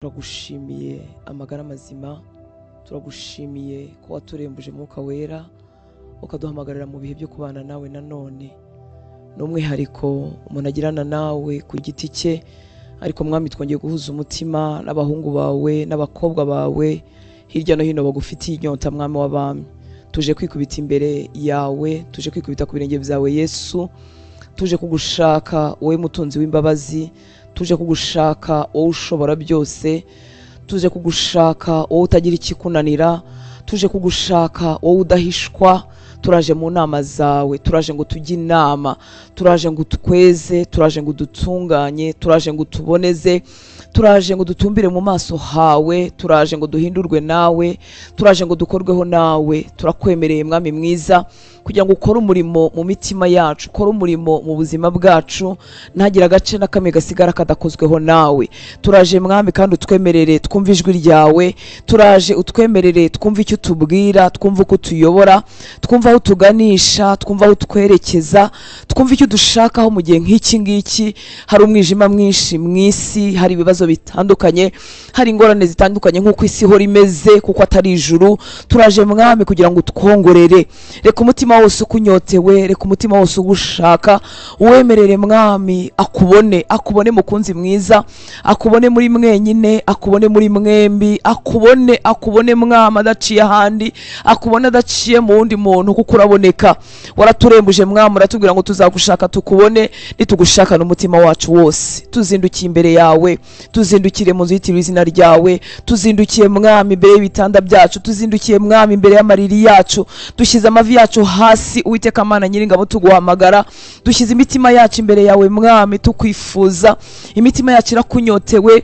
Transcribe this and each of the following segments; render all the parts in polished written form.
Turagushimiye amagara mazima, turagushimiye ko waturembuje Mwuka Wera ukaduhamagarira mu bihe byo kubana nawe. Nanone n'umwihariko umuntu agirana nawe ku giti cye, ariko Mwami twongeye guhuza umutima n'abahungu bawe n'abakobwa bawe hirya no hino bagufitiye inyota. Mwami w'abami, tuje kwikubita imbere yawe, tuje kwikubita ku birenge byawe Yesu, tuje kugushaka wowe mutunzi w'imbabazi, tuje kugushaka wowe ushobora byose, tuje kugushaka wowe utagira ikikunanira, tuje kugushaka wowe udahishwa. Turaje mu nama zawe, turaje ngo tujye inama, turaje ngo utweze, turaje ngo udutunganye, turaje ngo utuboneze, turaje ngo dutumbire mu maso hawe, turaje ngo duhindurwe nawe, turaje ngo dukorweho nawe. Turakwemereye Mwami mwiza kugira ngo ukore umurimo mu mitima yacu, ukore umurimo mu buzima bwacu, ntagire agace na kamwe gasigara kadakozweho nawe. Turaje Mwami kandi utwemerere twumve ijwi ryawe, turaje utwemerere twumve icyo utubwira, twumve uko utuyobora, twumve aho tuganisha, twumve aho twerekeza, twumve icyo dushakaho mu gihe nk'iki ngiki. Hari umwijima mwinshi mu isi, hari ibibazo bitandukanye, hari ingorane zitandukanye nk'uko isi ihora imeze, kuko atari ijuru. Turaje Mwami kugira ngo utwongorere. Reka umutima wose ukunyotewe, reka umutima wose ugushaka uwemerere Mwami akubone, akubone mukunzi mwiza, akubone muri mwenyine, akubone muri mwembi, akubone, akubone Mwami adaciye ahandi, akubone adaciye mu wundi muntu, kuko uraboneka. Waraturembuje Mwami, uratubwira ngo tuzagushaka tukubone nitugushaka n'umutima wacu wose. Tuzindukiye imbere yawe, tuzindukire mu nzu yitiriwe izina ryawe, tuzindukiye Mwami imbere y'ibitanda byacu, tuzindukiye Mwami imbere y'amariri yacu, dushyize amavi yacu hasi Uwiteka Mana Nyiringabo tuguhamagara, dushyize imitima yacu imbere yawe Mwami tukwifuza. Imitima yacu irakunyotewe,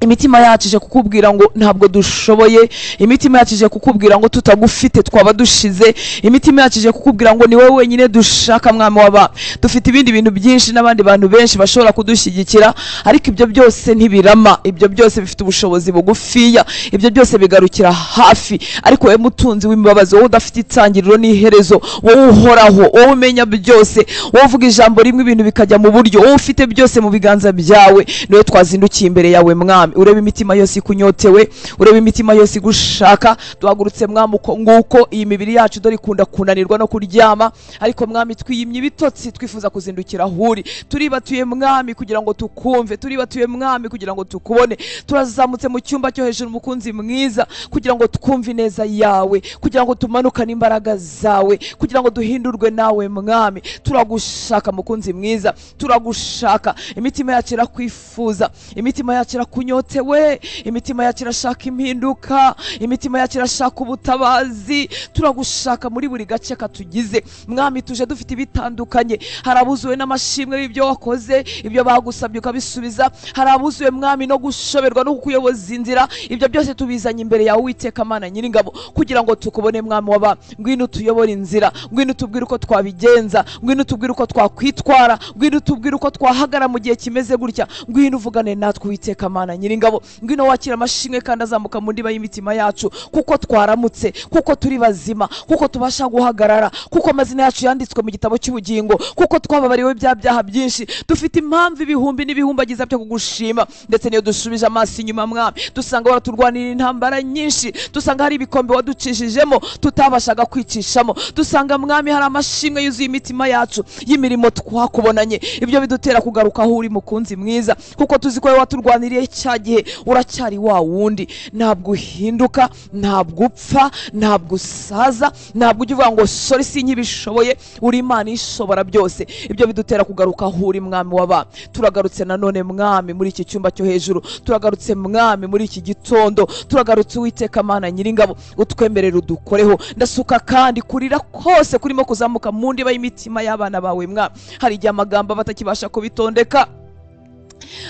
imitima yacu ije kukubwira ngo ntabwo dushoboye, imitima yacu ije kukubwira ngo tutagufite twaba dushize, imitima yacu ije kukubwira ngo ni wowe wenyine dushaka Mwami w'abami. Dufite ibindi bintu byinshi n'abandi bantu benshi bashobora kudushyigikira, ariko ibyo byose ntibirama, ibyo byose bifite ubushobozi bugufiya, ibyo byose bigarukira hafi. Ariko wowe mutunzi w'imbabazi, wowe udafite itangiriro n'iherezo, wowe uhoraho, wowe umenya byose, wowe uvuga ijambo rimwe ibintu bikajya mu buryo, wowe ufite byose mu biganza byawe, niwe twazindukiye imbere yawe Mwami. Urebe imitima yose ikunyotewe, urebe imitima yose igushaka. Duhagurutse Mwami uko nguko, iyi mibiri yacu dore ikunda kunanirwa no kuryama, ariko Mwami twiyimye ibitotsi, twifuza kuzindukira aho uri. Turibatuye Mwami kugira ngo tukumve, turibatuye Mwami kugira ngo tukubone. Turazamutse mu cyumba cyo hejuru mukunzi mwiza kugira ngo twumve ineza yawe, kugira ngo tumanukane imbaraga zawe, kugira ngo duhindurwe nawe Mwami. Turagushaka mukunzi mwiza, turagushaka. Imitima yacu irakwifuza, imitima yacu irakunyotewe, imitima yacu irashaka impinduka, imitima yacu irashaka ubutabazi. Turagushaka muri buri gace katugize Mwami. Tuje dufite ibitandukanye, hari abuzuwe n'amashimwe y'ibyo wakoze, ibyo bagusabye ukabisubiza, hari abuzuwe Mwami no gushoberwa no kukuyoboza inzira. Ibyo byose tubizanye imbere yawe Uwiteka Mana Nyiringabo kugira ngo tukubone Mwami w'abami. Ngwino utuyobore inzira, ngwino utubwire uko twabigenza, ngwino utubwire uko twakwitwara, ngwino utubwire uko twahagara mu gihe kimeze gutya, ngwino uvugane natwe Uwiteka Mana Nyiringabo. Ngwino wakira amashimwe kandi azamuka mu ndiba y'imitima yacu, kuko twaramutse, kuko turi bazima, kuko tubasha guhagarara, kuko amazina yacu yanditswe mu gitabo cy'ubugingo, kuko twababariwe bya byaha byinshi. Dufite impamvu ibihumbi n'ibihumbagiza byo kugushima. Ndetse niyo dushubije amaso inyuma Mwami, dusanga waraturwanira intambara nyinshi, dusanga hari ibikombe waducishijemo tutabashaga kwicishamo, dusanga Mwami hari amashimwe yuzuye imitima yacu y'imirimo twakubonanye. Ibyo bidutera kugaruka aho uri mukunzi mwiza, kuko tuzi ko wowe waturwaniriye cya gihe, uracyari wa wundi, ntabwo uhinduka, ntabwo upfa, ntabwo usaza, ntabwo ujya uvuga ngo sorry sinkibishoboye. Uri Imana ishobora byose. Ibyo bidutera kugaruka aho uri Mwami w'abami. Turagarutse nanone Mwami muri iki cyumba cyo hejuru, turagarutse Mwami muri iki gitondo, turagarutse Uwiteka Mana Nyiringabo, utwemerere udukoreho. Ndasuka kandi kurira kose kurimo kuzamuka mu ndiba y'imitima y'abana bawe Mwami. Hari igihe amagambo batakibasha kubitondeka,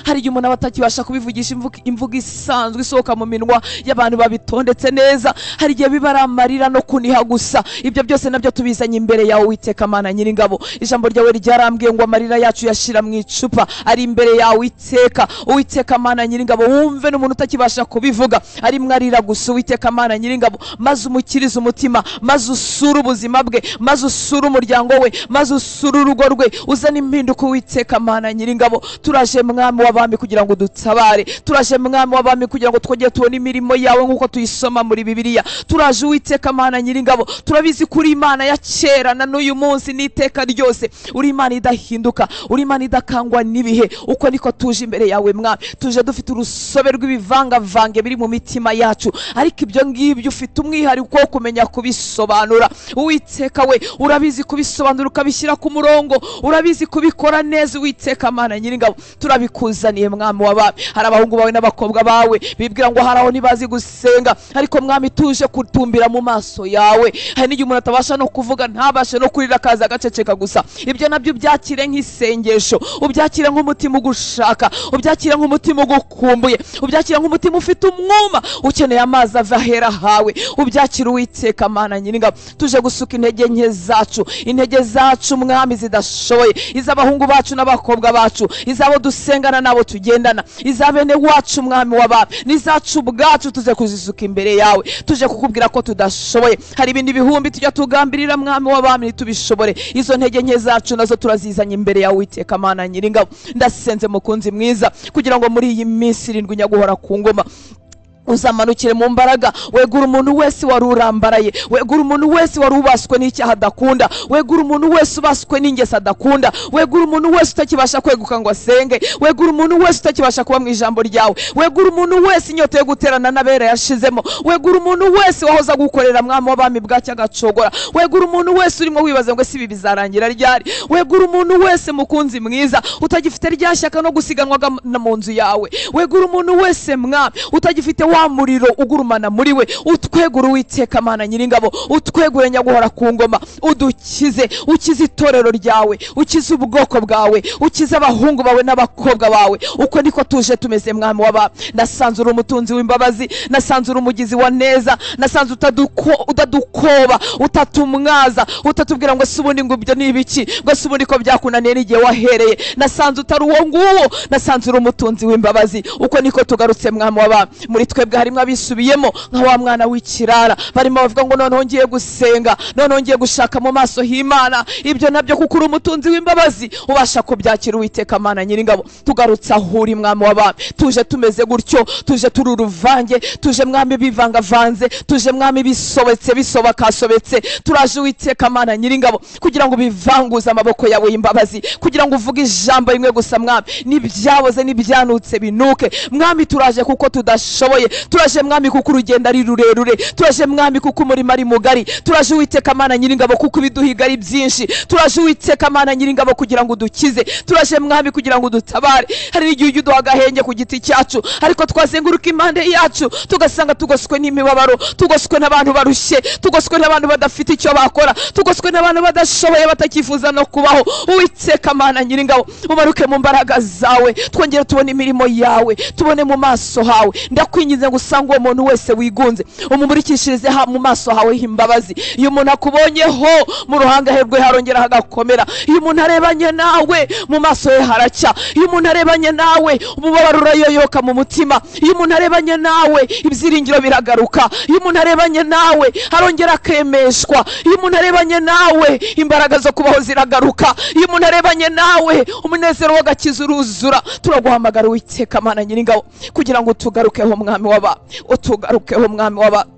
hari igihe umuntu aba atakibasha kubivugisha imvugo isanzwe isohoka mu minwa y'abantu babitondetse neza, hari igihe biba ari amarira no kuniha gusa. Ibyo byose nabyo tubizanye imbere yawe Uwiteka Mana Nyiringabo. Ijambo ryawe ryarambwiye ngo amarira yacu yashira mu icupa ari imbere yawe Uwiteka. Uwiteka Mana Nyiringabo, wumve n'umuntu utakibasha kubivuga arimwo arira gusa Uwiteka Mana Nyiringabo, maze umukirize umutima, maze usure ubuzima bwe, maze usure umuryango we, maze usure urugo rwe, uzane impinduka Uwiteka Mana Nyiringabo. Turaje Mwami mwami w'abami kugira ngo dutabare, turaje mwami w'abami kugira ngo twongere tubone imirimo yawe nk'uko tuyisoma muri Bibiliya. Turaje Uwiteka Mana nyiringabo, turabizi kuri Imana ya kera na n'uyu munsi n'iteka ryose, uri Imana idahinduka, uri Imana idakangwa n'ibihe. Uko niko tuje imbere yawe mwami, tuje dufite urusobe rw'ibivangavange biri mu mitima yacu, ariko ibyo ngibyo ufite umwihariko wo kumenya kubisobanura. Uwiteka we urabizi kubisobanura ukabishyira ku murongo, urabizi kubikora neza. Uwiteka Mana nyiringabo, turabikuzaniye mwami w'abami. Hari abahungu bawe n'abakobwa bawe bibwira ngo hari aho ntibazi gusenga, ariko mwami tuje kutumbira mu maso yawe. Hari n'igihe umuntu atabasha no kuvuga, ntabashe no kurira, akaza agaceceka gusa. Ibyo nabyo ubyakire nk'isengesho, ubyakire nk'umutima ugushaka, ubyakire nk'umutima ugukumbuye, ubyakire nk'umutima ufite umwuma ukeneye amazi ava ahera hawe. Ubyakire Uwiteka Mana nyiringabo. Tuje gusuka intege nke zacu, intege zacu mwami zidashoboye, iz'abahungu bacu n'abakobwa bacu, izabo dusengana nabo tugendana, izabene wacu mwami w'abami, n'izacu ubwacu, tuze kuzisuka imbere yawe. Tuje kukubwira ko tudashoboye. Hari ibindi bihumbi tujya tugambirira mwami w'abami ntitubishobore. Izo ntege nke zacu nazo turazizanye imbere yawe Uwiteka Mana nyiringabo. Ndasenze mukunzi mwiza kugira ngo muri iyi minsi irindwi nyaguhora ku ngoma uzamanukire mu mbaraga, wegura umuntu wese wari urambaraye, wegura umuntu wese wari ubaswe n'icyaha adakunda, wegura umuntu wese ubaswe n'ingeso adakunda, wegura umuntu wese utakibasha kweguka ngo asenge, wegura umuntu wese utakibasha kuba mu ijambo ryawe, wegura umuntu wese inyota yo guterana n'abera yashizemo, wegura umuntu wese wahoza gukorera mwami w'abami bwacya agacogora, wegura umuntu wese urimo wibaza ngo ese ibi bizarangira ryari, wegura umuntu wese mukunzi mwiza utagifite rya shyaka no gusiganwa mu nzu yawe, wegura umuntu wese mwami utagifite wa muriro ugurumana muri we. Utwegure Uwiteka Mana nyiringabo, utwegure nyaguhora ku ngoma, udukize, ukize itorero ryawe, ukize ubwoko bwawe, ukize abahungu bawe n'abakobwa bawe. Uko niko tuje tumeze mwami w'abami. Nasanze uri umutunzi w'imbabazi, nasanze uri umugizi wa neza, nasanze utadukoba, utatumwaza, utatubwira ngo se ubundi ngo ibyo ni ibiki, ngo se ubundi ko byakunaniye n'igihe wahereye. Nasanze utari uwo nguwo, nasanze uri umutunzi w'imbabazi. Uko niko tugarutse mwami w'abami. Muri twebwe harimo abisubiyemo nka wa mwana w'ikirara, barimo bavuga ngo noneho ngiye gusenga, noneho ngiye gushaka mu maso h'Imana. Ibyo nabyo kuko uri umutunzi w'imbabazi ubasha kubyakira Uwiteka Mana nyiringabo. Tugarutse aho uri mwami w'abami, tuje tumeze gutyo, tuje turi uruvange, tuje mwami bivangavanze, tuje mwami bisobetse bisobakasobetse. Turaje Uwiteka Mana nyiringabo kugira ngo bivanguze amaboko yawe y'imbabazi, kugira ngo uvuge ijambo rimwe gusa mwami, n'ibyaboze n'ibyanutse binuke. Mwami turaje kuko tudashoboye, turaje mwami kuko urugendo ari rurerure, turaje mwami kuko umurimo ari mugari, turaje Uwiteka Mana nyiringabo kuko ibiduhiga ari byinshi, turaje Uwiteka Mana nyiringabo kugira ngo udukize, turaje mwami kugira ngo udutabare. Hari n'igihe ujya uduha agahenge ku giti cyacu, ariko twazenguruka impande yacu tugasanga tugoswe n'imibabaro, tugoswe n'abantu barushye, tugoswe n'abantu badafite icyo bakora, tugoswe n'abantu badashoboye batakifuza no kubaho. Uwiteka Mana nyiringabo, umaruke mu mbaraga zawe, twongere tubone imirimo yawe, tubone mu maso hawe. Ndakwinginze ngo usange uwo muntu wese wigunze, umumurikishirize mu maso hawe h'imbabazi. Iyo umuntu akubonyeho mu ruhanga he rwe harongera hagakomera, iyo umuntu arebanye nawe mu maso ye haracya, iyo umuntu arebanye nawe umubabaro urayoyoka mu mutima, iyo umuntu arebanye nawe ibyiringiro biragaruka, iyo umuntu arebanye nawe harongera akemeshwa, iyo umuntu arebanye nawe imbaraga zo kubaho ziragaruka, iyo umuntu arebanye nawe umunezero w'agakiza uruzura. Turaguhamagara Uwiteka Mana nyiringabo kugira ngo utugarukeho mwami w'abami, utugarukeho mwami w'abami.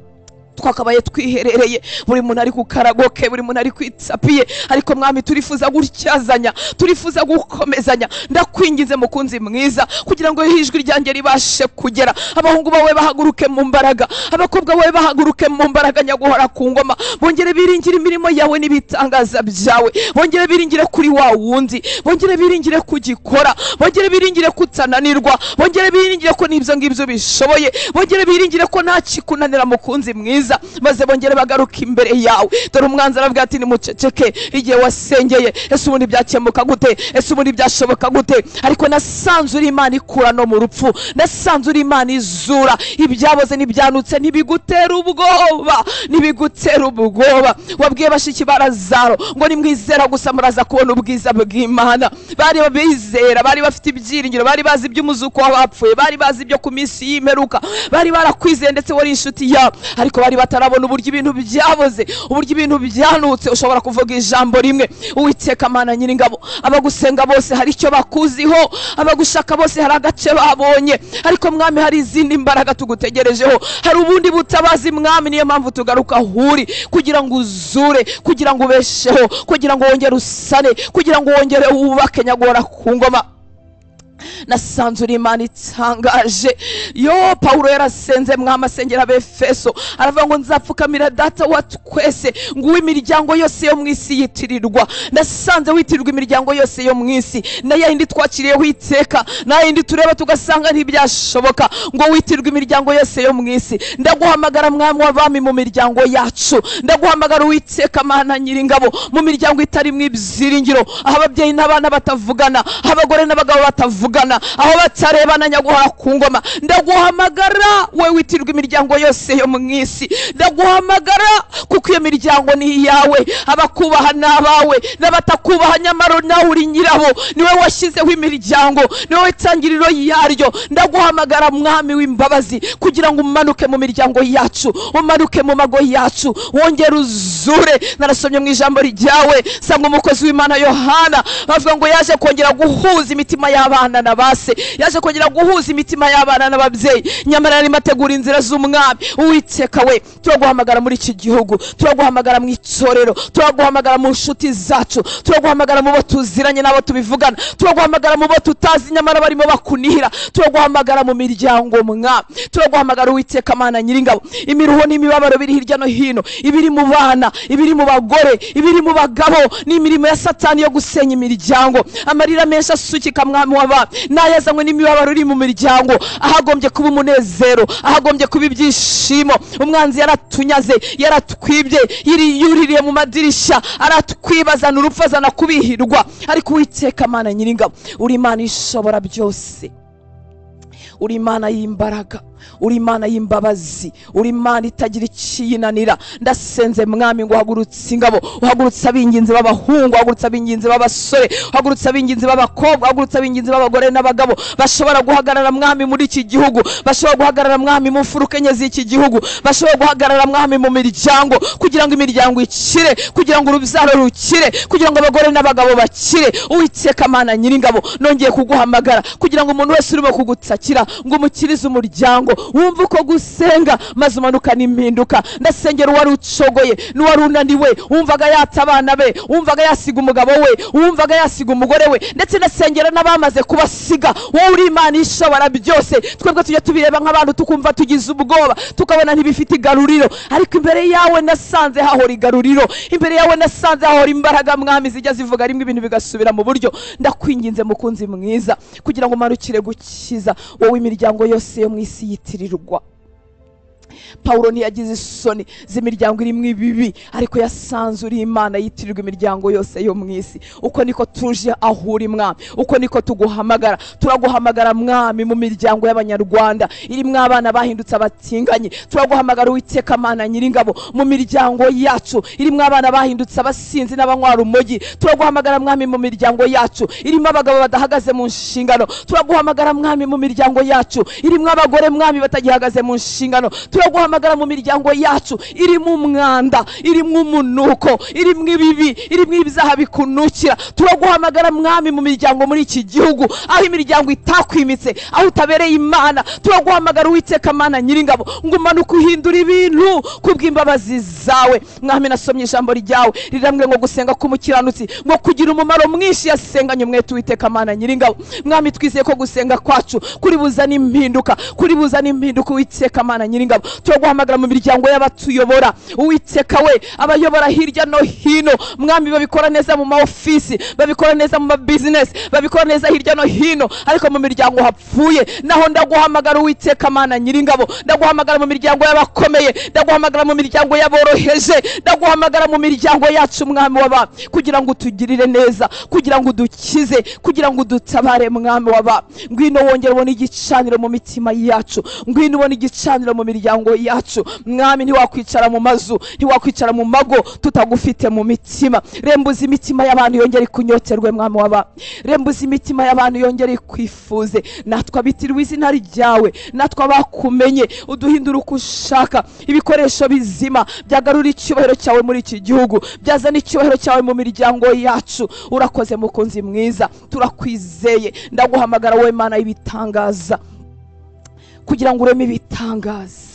Twakabaye twiherereye, buri muntu ari ku karagoke, buri muntu ari kwitsapiye, ariko mwami turifuza gutyazanya, turifuza gukomezanya. Ndakwingize mukunzi mwiza kugira ngo ijwi ryanjye ribashe kugera, abahungu bawe bahaguruke mu mbaraga, abakobwa bawe bahaguruke mu mbaraga nyaguhora ku ngoma, bongere biringire imirimo yawe n'ibitangaza byawe, bongere biringire kuri wa wundi, bongere biringire kugikora, bongere biringire kutananirwa, bongere biringire ko n'ibyo ngibyo bishoboye, bongere biringire ko nta kikunanira mukunzi mwiza, maze bongere bagaruka imbere yawe. Dore umwanzi aravuga ati nimuceceke, igihe wasengeye ese ubundi byakemuka gute, ese ubundi byashoboka gute? Ariko nasanze uri Imana ikura no mu rupfu, nasanze uri Imana izura ibyaboze n'ibyanutse, ntibigutera ubwoba, ntibigutera ubwoba. Wabwiye bashiki ba Lazaro ngo nimwizera gusa muraza kubona ubwiza bw'Imana. Bari bizera, bari bafite ibyiringiro, bari bazi iby'umuzuko w'abapfuye, bari bazi ibyo ku minsi y'imperuka, bari barakwizeye ndetse wari inshuti yabo, ariko bari batarabona uburyo ibintu byaboze, uburyo ibintu byanutse, ushobora kuvuga ijambo rimwe. Uwiteka Mana Nyiringabo, abagusenga bose hari icyo bakuziho, abagushaka bose hari agace babonye, ariko Mwami hari izindi mbaraga tugutegerejeho, hari ubundi butabazi Mwami. Niyo mpamvu tugaruka huri kugira ngo uzure, kugira ngo ubesheho, kugira ngo wongere usane, kugira ngo wongere wubake nyagora ku ngoma. Nasanze uri Imana itangaje. Yo Pawulo yarasenze Mwami, asengera Abefeso, aravuga ngo nzapfukamira Data wa twese, ngo imiryango yose yo mu isi yitirirwa. Nasanze witirirwa imiryango yose yo mu isi, na yindi twakiriyeho iteka, na yindi tureba tugasanga ntibyashoboka, ngo witirirwe imiryango yose yo mu isi. Ndaguhamagara Mwami w'abami mu miryango yacu, ndaguhamagara Uwiteka Mana Nyiringabo mu miryango itari mu ibyiringiro, aho ababyeyi n'abana batavugana, aho abagore n'abagabo batavugana, aho batarebana nyaguhora ku ngoma. Ndaguhamagara we witirwa imiryango yose yo mu isi, ndaguhamagara kuko iyo miryango ni iyawe, abakubaha n'abawe n'abatakubaha nyamara nawe uri nyirabo, niwe washyizeho imiryango, niwe itangiriro yaryo. Ndaguhamagara Mwami w'imbabazi kugira ngo umanuke mu miryango yacu, umanuke mu mago yacu, wongere uzure. Narasomye mu ijambo ryawe sanga umukozi w'Imana Yohana bavuga ngo yaje kongera guhuza imitima y'abana na base, yaje kongera guhuza imitima y'abana n'ababyeyi, nyamara yarimo ategura inzira z'umwami. Uwiteka we, turaguhamagara muri iki gihugu, turaguhamagara mu itorero, turaguhamagara mu nshuti zacu, turaguhamagara mu bo tuziranye n'abo tubivugana, turaguhamagara mu bo tutazi nyamara barimo bakunihira, turaguhamagara mu miryango Mwami, turaguhamagara Uwiteka Mana Nyiringabo. Imiruho n'imibabaro biri hirya no hino, ibiri mu bana, ibiri mu bagore, ibiri mu bagabo, ni imirimo ya Satani yo gusenya imiryango. Amarira menshi asukika Mwami w'abami nayazanywe n'imibabaro iri mu miryango, ahagombye kuba umunezero, ahagombye kuba ibyishimo. Umwanzi yaratunyaze, yaratwibye, yuririye mu madirishya, aratwibazana urupfu, azana kubihirwa. Ariko Uwiteka Mana Nyiringabo, uri Imana ishobora byose, uri Imana y'imbaraga, uri Imana y'imbabazi, uri Imana itagira ikiyinanira. Ndasenze Mwami ngo uhagurutse ingabo, uhagurutse abinginzi b'abahungu, uhagurutse abinginzi b'abasore, uhagurutse abinginzi b'abakobwa, uhagurutse abinginzi b'abagore n'abagabo bashobora guhagarara Mwami muri iki gihugu, bashobora guhagarara Mwami mu mfuruka enye z'iki gihugu, bashobora guhagarara Mwami mu miryango, kugira ngo imiryango ikire, kugira ngo urubyaro rukire, kugira ngo abagore n'abagabo bakire. Uwiteka Mana Nyiringabo, nongeye kuguhamagara kugira ngo umuntu wese urimo kugutakira ngo umukirize umuryango, wumve uko gusenga maze umanuka n'impinduka. Ndasengera uwari ucogoye n'uwari unaniwe, wumvaga yata abana be, wumvaga yasiga umugabo we, wumvaga yasiga umugore we, ndetse ndasengera n'abamaze kubasiga. Wowe uri Imana ishobora byose. Twebwe tujya tubireba nk'abantu tukumva tugize ubwoba, tukabona ntibifite igaruriro, ariko imbere yawe nasanze hahora igaruriro, imbere yawe nasanze hahora imbaraga Mwami zijya zivuga rimwe ibintu bigasubira mu buryo. Ndakwinginze mukunzi mwiza kugira ngo umanukire gukiza wowe imiryango yose yo mu isi yitirirwa. Pawulo ntiyagize isoni z'imiryango irimo ibibi, ariko yasanze uri Imana yitirirwa imiryango yose yo mu isi. Uko niko tuje aho uri Mwami, uko niko tuguhamagara. Turaguhamagara Mwami mu miryango y'Abanyarwanda irimo abana bahindutse abatinganyi, turaguhamagara Uwiteka Mana Nyiringabo mu miryango yacu irimo abana bahindutse abasinzi n'abanywa urumogi, turaguhamagara Mwami mu miryango yacu irimo abagabo badahagaze mu nshingano, turaguhamagara Mwami mu miryango yacu irimo abagore Mwami batagihagaze mu nshingano, turaguhamagara mu miryango yacu irimo umwanda, irimo umunuko, irimo ibibi, irimo ibyaha bikunukira. Turaguhamagara Mwami mu miryango muri iki gihugu aho imiryango itakwimitse, aho utabereye Imana. Turaguhamagara Uwiteka Mana Nyiringabo ngo umanuke uhindure ibintu kubw'imbabazi zawe. Mwami, nasomye ijambo ryawe rirambwe ngo gusenga k'umukiranutsi ngo kugira umumaro mwinshi yasenganye umwete Uwiteka Mana Nyiringabo. Mwami, twizeye ko gusenga kwacu kuri buzana impinduka, kuri buzana impinduka Uwiteka Mana Nyiringabo. Turaguhamagara mu miryango y'abatuyobora Uwiteka we, abayobora hirya no hino Mwami, babikora neza mu ma ofisi, babikora neza mu ma business, babikora neza hirya no hino, ariko mu miryango hapfuye. Naho ndaguhamagara Uwiteka Mana Nyiringabo, ndaguhamagara mu miryango y'abakomeye, ndaguhamagara mu miryango y'aboroheje, ndaguhamagara mu miryango yacu Mwami w'abami, kugira ngo utugirire neza, kugira ngo udukize, kugira ngo udutabare Mwami w'abami. Ngwino wongere ubone igicaniro mu mitima yacu, ngwino ubone igicaniro mu miryango miryango yacu. Mwami, ntiwakwicara mu mazu, ntiwakwicara mu mago tutagufite mu mitima. Rembuza imitima y'abantu yongere kunyoterwe, mwami waba. Rembuza imitima y'abantu yongere kwifuze. Natwe abitirwa izina ryawe, natwe abakumenye, uduhindura uko ushaka. Ibikoresho bizima byagarura icyubahiro cyawe muri iki gihugu, byazana icyubahiro cyawe mu miryango yacu. Urakoze mukunzi mwiza, turakwizeye. Ndaguhamagara wowe Mana y'ibitangaza, kugira ngo ureme ibitangaza.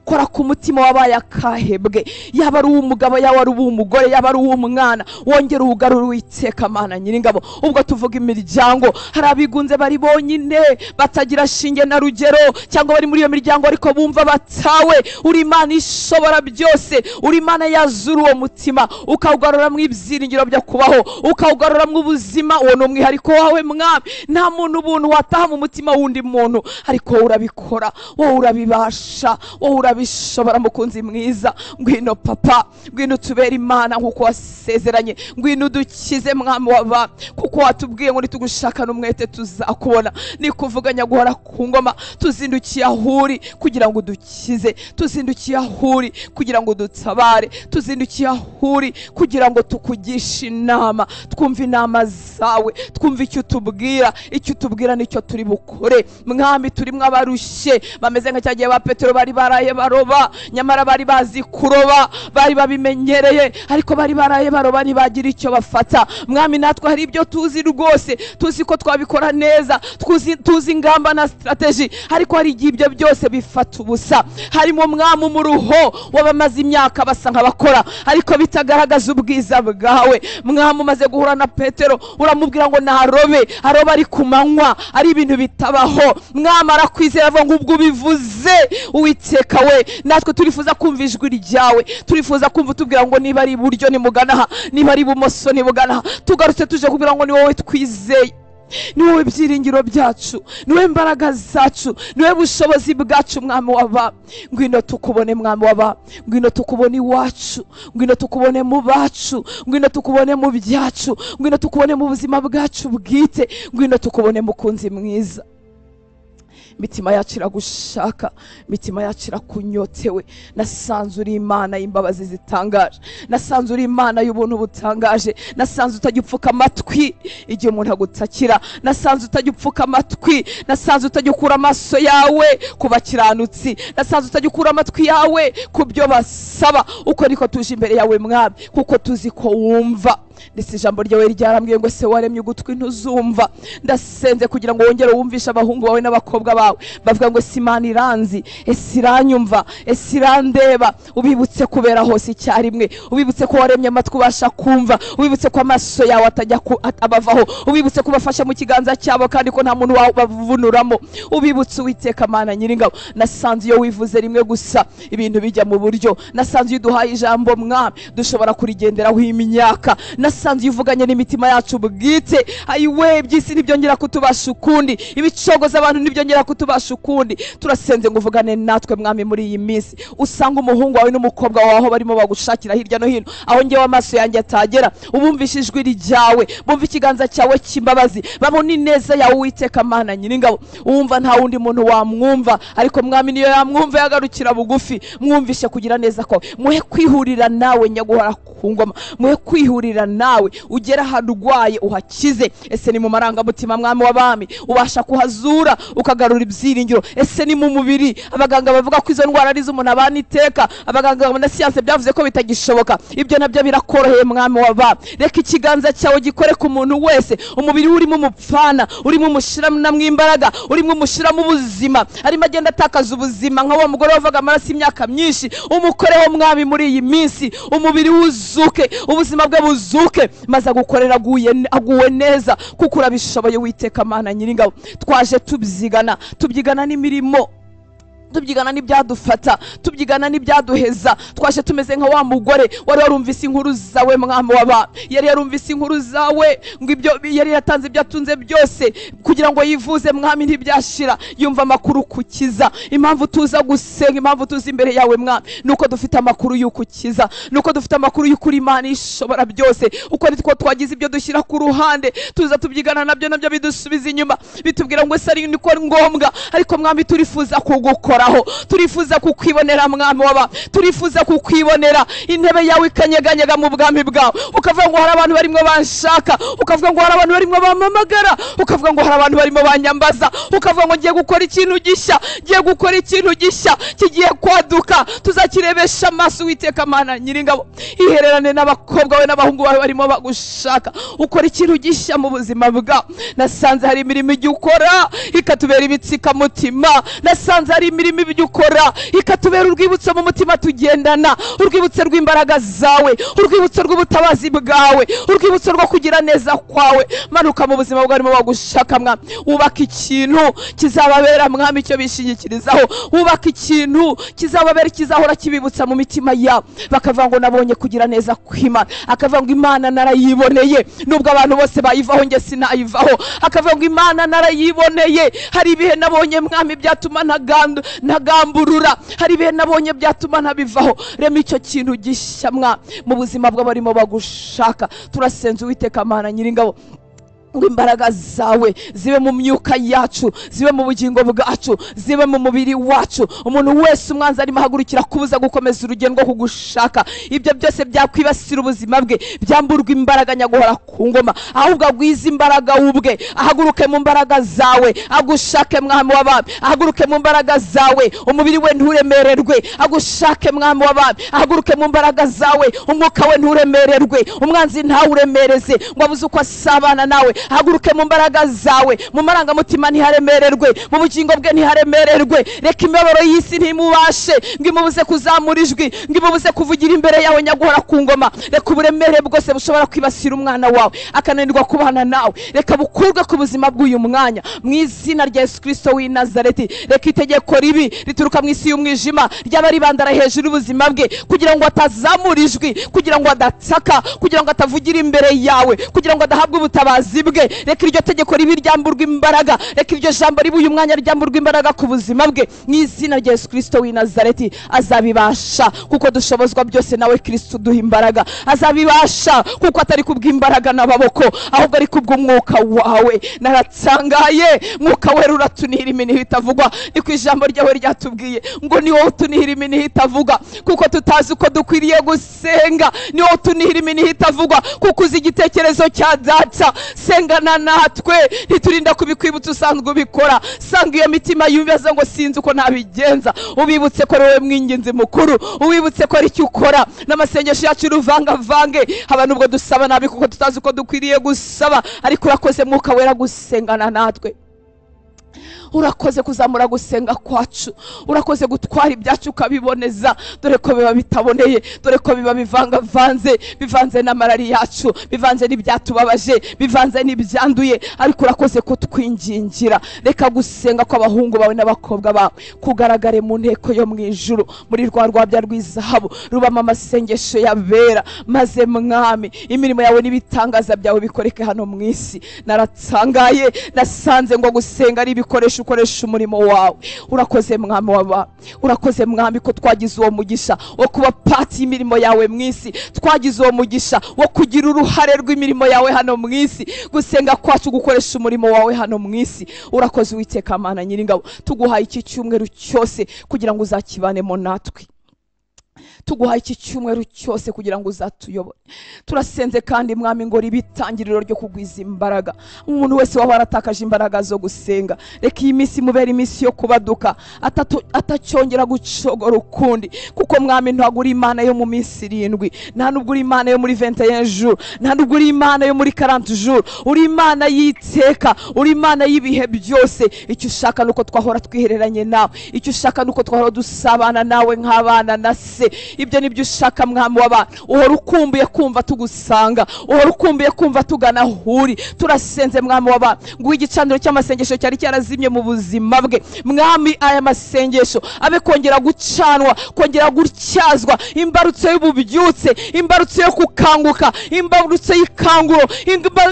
Kora ku mutima wabaye akahebwe, yaba ari uw'umugabo, yaba ari uw'umugore, yaba ari uw'umwana, wongere uwugarure Uwiteka Mana nyiringabo. Ubwo tuvuga imiryango, hari abigunze bari bonyine batagira shinge na rugero, cyangwa bari muri iyo miryango ariko bumva batawe. Uri Imana ishobora byose, uri Imana yazura uwo mutima, ukawugarura mu ibyiringiro byo kubaho, ukawugarura mu ubuzima. Uwo ni umwihariko wawe Mwami. Nta muntu ubuntu wataha mu mutima w'undi muntu, ariko wowe urabikora, wowe urabibasha, wowe urabishobora. Mukunzi mwiza, ngwino papa, ngwino tubere Imana nkuko wasezeranye, ngwino udukize mwami waba, kuko watubwiye ngo nitugushakana umwete tuzakubona. Nikuvuganya guhora ku ngoma, tuzindukiye aho uri kugira ngo udukize, tuzindukiye aho uri kugira ngo udutabare, tuzindukiye aho uri kugira ngo tukugishe inama, twumve inama zawe, twumve icyo utubwira. Icyo utubwira nicyo turi bukore. Mwami, turimo abarushye bameze nka cya gihe ba Petero bari baraye baroba, nyamara bari bazi kuroba, bari babimenyereye, ariko bari baraye baroba ntibagira icyo bafata. Mwami, natwe hari ibyo tuzi rwose, tuzi ko twabikora neza, tuzi ingamba na strategy, ariko hari igihe ibyo byose bifata ubusa. Harimo mwami umuruho wabamaze imyaka basa nk'abakora, ariko bitagaragaza ubwiza bwawe. Mwami, umaze guhura na Petero uramubwira ngo narobe, aroba ari ku manywa, ari ibintu bitabaho. Mwami arakwizera avuga ngo ubwo ubivuze Uwiteka we, natwe turifuza kumva ijwi ryawe, turifuza kumva utubwira ngo niba ari iburyo nimugana aha, niba ari ibumoso nimugana aha. Tugarutse tuje kubwira ngo ni wowe twizeye, ni wowe byiringiro byacu, ni wowe imbaraga zacu, ni wowe bushobozi bwacu. Mwami waba, ngwino tukubone. Mwami waba, ngwino tukubone iwacu, ngwino tukubone mu bacu, ngwino tukubone mu byacu, ngwino tukubone mu buzima bwacu bwite, ngwino tukubone mukunzi mwiza. Imitima yacu iragushaka, imitima yacu irakunyotewe. Nasanze uri Imana y'imbabazi zitangaje, nasanze uri Imana y'ubuntu butangaje, nasanze utajya upfuka amatwi igihe umuntu agutakira, nasanze utajya upfuka amatwi, nasanze utajya ukura amaso yawe ku bakiranutsi, nasanze utajya ukura amatwi yawe ku byo basaba. Uko niko tuje imbere yawe Mwami, kuko tuzi ko wumva. Ndetse ijambo ryawe ryarambwiye ngo se waremye ugutwi ntuzumva. Ndasenze kugira ngo wongere wumvishe abahungu bawe n'abakobwa bawe bavuga ngo ese Imana iranzi, ese iranyumva, ese irandeba. Ubibutse kubera hose icyarimwe, ubibutse ko waremye amatwi ubasha kumva, ubibutse ko amaso yawe atajya abavaho, ubibutse kubafasha mu kiganza cyabo kandi ko nta muntu wabavunuramo. Ubibutse Uwiteka Mana nyiringabo. Nasanze iyo wivuze rimwe gusa ibintu bijya mu buryo, nasanze iyo uduhaye ijambo Mwami dushobora kurigenderaho imyaka, nasanze iyo uvuganye n'imitima yacu bwite, ayiwe iby'isi ntibyongera kutubasha ukundi, ibicogoza abantu ntibyongera kutubasha ukundi. Turasenze ngo uvugane natwe Mwami muri iyi minsi, usanga umuhungu wawe n'umukobwa wawe aho barimo bagushakira hirya no hino, aho ngewe amaso yanjye atagera, ubumvishe ijwi ryawe, bumve ikiganza cyawe cy'imbabazi, babone ineza yawe Uwiteka Mana nyiringabo. Wumva nta wundi muntu wamwumva, ariko Mwami niyo yamwumva yagarukira bugufi. Mwumvishe kugira neza kwawe, muhe kwihurira nawe nyaguhora ku ngoma, muhe kwihurira nawe, ugera aharwaye uhakize. Ese ni mu marangamutima Mwami w'abami ubasha kuhazura ukagarura ibyiringiro? Ese ni mu mubiri? Abaganga bavuga ko izo ndwara ari iz'umuntu abana iteka, abaganga na siyanse byavuze ko bitagishoboka, ibyo nabyo birakoroheye Mwami w'abami. Reka ikiganza cyawe gikore ku muntu wese, umubiri we urimo umupfana, urimo umushyiramo imbaraga, urimo umushyiramo ubuzima, arimo agenda atakaza ubuzima nka wa mugore wavaga amaraso imyaka myinshi. Umukoreho Mwami muri iyi minsi, umubiri wuzuke, ubuzima bwe buzuke, maze agukorera aguwe neza, kuko urabishoboye Uwiteka Mana nyiringabo. Twaje tubyigana, tubyigana n'imirimo, tubyigana n'ibyadufata, tubyigana n'ibyaduheza. Twaje tumeze nka wa mugore wari warumvise inkuru zawe Mwami w'abami, yari yarumvise inkuru zawe ngo ibyo yari yatanze ibyo atunze byose kugira ngo yivuze Mwami ntibyashira, yumva amakuru kukiza. Impamvu tuza gusenga, impamvu tuza imbere yawe Mwami, nuko dufite amakuru y'ukukiza, nuko dufite amakuru y'ukuri Imana ishobora byose. Uko nitwo twagize ibyo dushyira ku ruhande, tuza tubyigana nabyo, nabyo bidusubiza inyuma, bitubwira ngo ese ari niko ngombwa. Ariko Mwami turifuza kugukora. Uhoraho. Turifuza kukwibonera Mwami waba, turifuza kukwibonera, intebe yawe ikanyeganyega mu bwami bwawe, ukavuga ngo hari abantu barimo banshaka, ukavuga ngo hari abantu barimo bampamagara, ukavuga ngo hari abantu barimo banyambaza, ukavuga ngo ngiye gukora ikintu gishya, ngiye gukora ikintu gishya kigiye kwaduka, tuzakirebesha amaso. Uwiteka Mana Nyiringabo, ihererane n'abakobwa we n'abahungu bawe barimo bagushaka, ukora ikintu gishya mu buzima bwawe. Nasanze hari imirimo ijya ukora ikatubera ibitsikamutima, nasanze hari imirimo ijya ukora ikatubera urwibutso mu mutima tugendana, urwibutso rw'imbaraga zawe, urwibutso rw'ubutabazi bwawe, urwibutso rwo kugira neza kwawe. Manuka mu buzima bwarimo bagushaka Mwami, wubaka ikintu kizababera Mwami icyo bishingikirizaho, wubaka ikintu kizababera kizahora kibibutsa mu mitima yabo, bakavuga ngo nabonye kugira neza kw'Imana, akavuga ngo Imana narayiboneye nubwo abantu bose bayivaho nge sinayivaho, akavuga ngo Imana narayiboneye. Hari ibihe nabonye Mwami byatuma ntagamburura, hari ibihe nabonye byatuma ntabivaho. Rema icyo kintu gishya Mwami mu buzima bw'abarimo bagushaka. Turasenze Uwiteka Mana Nyiringabo ngo imbaraga zawe zibe mu myuka yacu, zibe mu bugingo bwacu, zibe mu mubiri wacu. Umuntu wese umwanzi arimo ahagurukira kubuza gukomeza urugendo rwo kugushaka, ibyo byose byakwibasira ubuzima bwe, byamburwa imbaraga nyaguhora ku ngoma, ahubwo agwize imbaraga ubwe, ahaguruke mu mbaraga zawe, agushake Mwami w'abami, ahaguruke mu mbaraga zawe, umubiri we nturemererwe, agushake Mwami w'abami, ahaguruke mu mbaraga zawe, umwuka we nturemererwe, umwanzi ntawuremereze ngo abuze uko asabana nawe. Ahaguruke mu mbaraga zawe, mu marangamutima ntiharemererwe, mu bugingo bwe ntiharemererwe. Reka imibabaro y'isi ntimubashe ngo imubuze kuzamura ijwi, ngo imubuze kuvugira imbere yawe nyaguhora ku ngoma. Reka uburemere bwose bushobora kwibasira umwana wawe akananirwa kubana nawe, reka bukurwe ku buzima bw'uyu mwanya mu izina rya Yesu Kristo w'i Nazareti. Reka itegeko ribi rituruka mu isi y'umwijima ryaba ribandara hejuru y'ubuzima bwe, kugira ngo atazamura ijwi, kugira ngo adataka, kugira ngo atavugira imbere yawe, kugira ngo adahabwe ubutabazi bwe. Reka iryo tegeko ribi ryamburwa imbaraga, reka iryo jambo ribi uyu mwanya ryamburwa imbaraga ku buzima bwe mu izina rya Yesu Kristo w'i Nazareti. Azabibasha kuko dushobozwa byose nawe Kristo uduha imbaraga. Azabibasha kuko atari kubw'imbaraga n'amaboko, ahubwo ari kubw'umwuka wawe. Naratsangaye, mwuka wera uratunihira iminiho itavugwa. Ni ku ijambo ryawe ryatubwiye ngo ni wowe utunihira iminiho itavugwa, kuko tutazi uko dukwiriye gusenga. Ni wowe utunihira iminiho itavugwa, kuko uzi igitekerezo cya Data. Sengana natwe, ntiturinda kubikwibutsa, usanzwe ubikora. Sanga iyo mitima yubaza ngo sinzi uko nabigenza, ubibutse ko wowe mwinginzi mukuru, ubibutse ko ari icyo ukora. N'amasengesho yacu uruvangavange, haba nubwo dusaba nabi kuko tutazi uko dukwiriye gusaba, ariko urakoze Mwuka Wera gusengana natwe. Urakoze kuzamura gusenga kwacu, urakoze gutwara ibyacu ukabiboneza, dore ko biba bitaboneye, dore ko biba bivangavanze, bivanze n'amarari yacu, bivanze n'ibyatubabaje, bivanze n'ibyanduye, ariko urakoze kutwingingira. Reka gusenga kw'abahungu bawe n'abakobwa bawe kugaragare mu nteko yo mu ijuru, muri rwa rwabya rw'izahabu rubamo amasengesho y'abera, maze Mwami imirimo yawe n'ibitangaza byawe bikoreke hano mu isi. Naratsangaye, nasanze ngo gusenga ari ibikoresho ukoresha umurimo wawe. Urakoze Mwami waba, urakoze Mwami ko twagize uwo mugisha wo kuba pati y'imirimo yawe mu isi, twagize uwo mugisha wo kugira uruhare rw'imirimo yawe hano mu isi, gusenga kwacu gukoresha umurimo wawe hano mu isi. Urakoze Uwiteka Mana Nyiringabo, tuguhaye iki cyumweru cyose kugira ngo uzakibanemo natwe, tuguhaye iki cyumweru cyose kugira ngo uzatuyobore. Turasenze kandi Mwami ngo ribitangiriro ryo kugwiza imbaraga. Umuntu wese waba waratakaje imbaraga zo gusenga, reka iyi minsi mubere iminsi yo kubaduka, atacyongera gucogora ukundi, kuko Mwami ntabwo uri Imana yo mu minsi 7, nta nubwo uri Imana yo muri 21 jours, nta nubwo uri Imana yo muri 40 jours, uri Imana y'iteka, uri Imana y'ibihe byose. Icyo ushaka nuko twahora twihereranye nawe, icyo ushaka nuko twahora dusabana nawe nk'abana na se. Ibyo nibyo ushaka Mwami w'abantu. Uhora ukumbuye kumva tugusanga, uhora ukumbuye kumva tugana aho uri. Turasenze Mwami w'abantu ngo igicaniro cy'amasengesho cyari cyarazimye mu buzima bwe, Mwami aya masengesho abe kongera gucanwa, kongera gutyazwa, imbarutso y'ububyutse, imbarutso yo kukanguka, imbarutso y'ikanguro,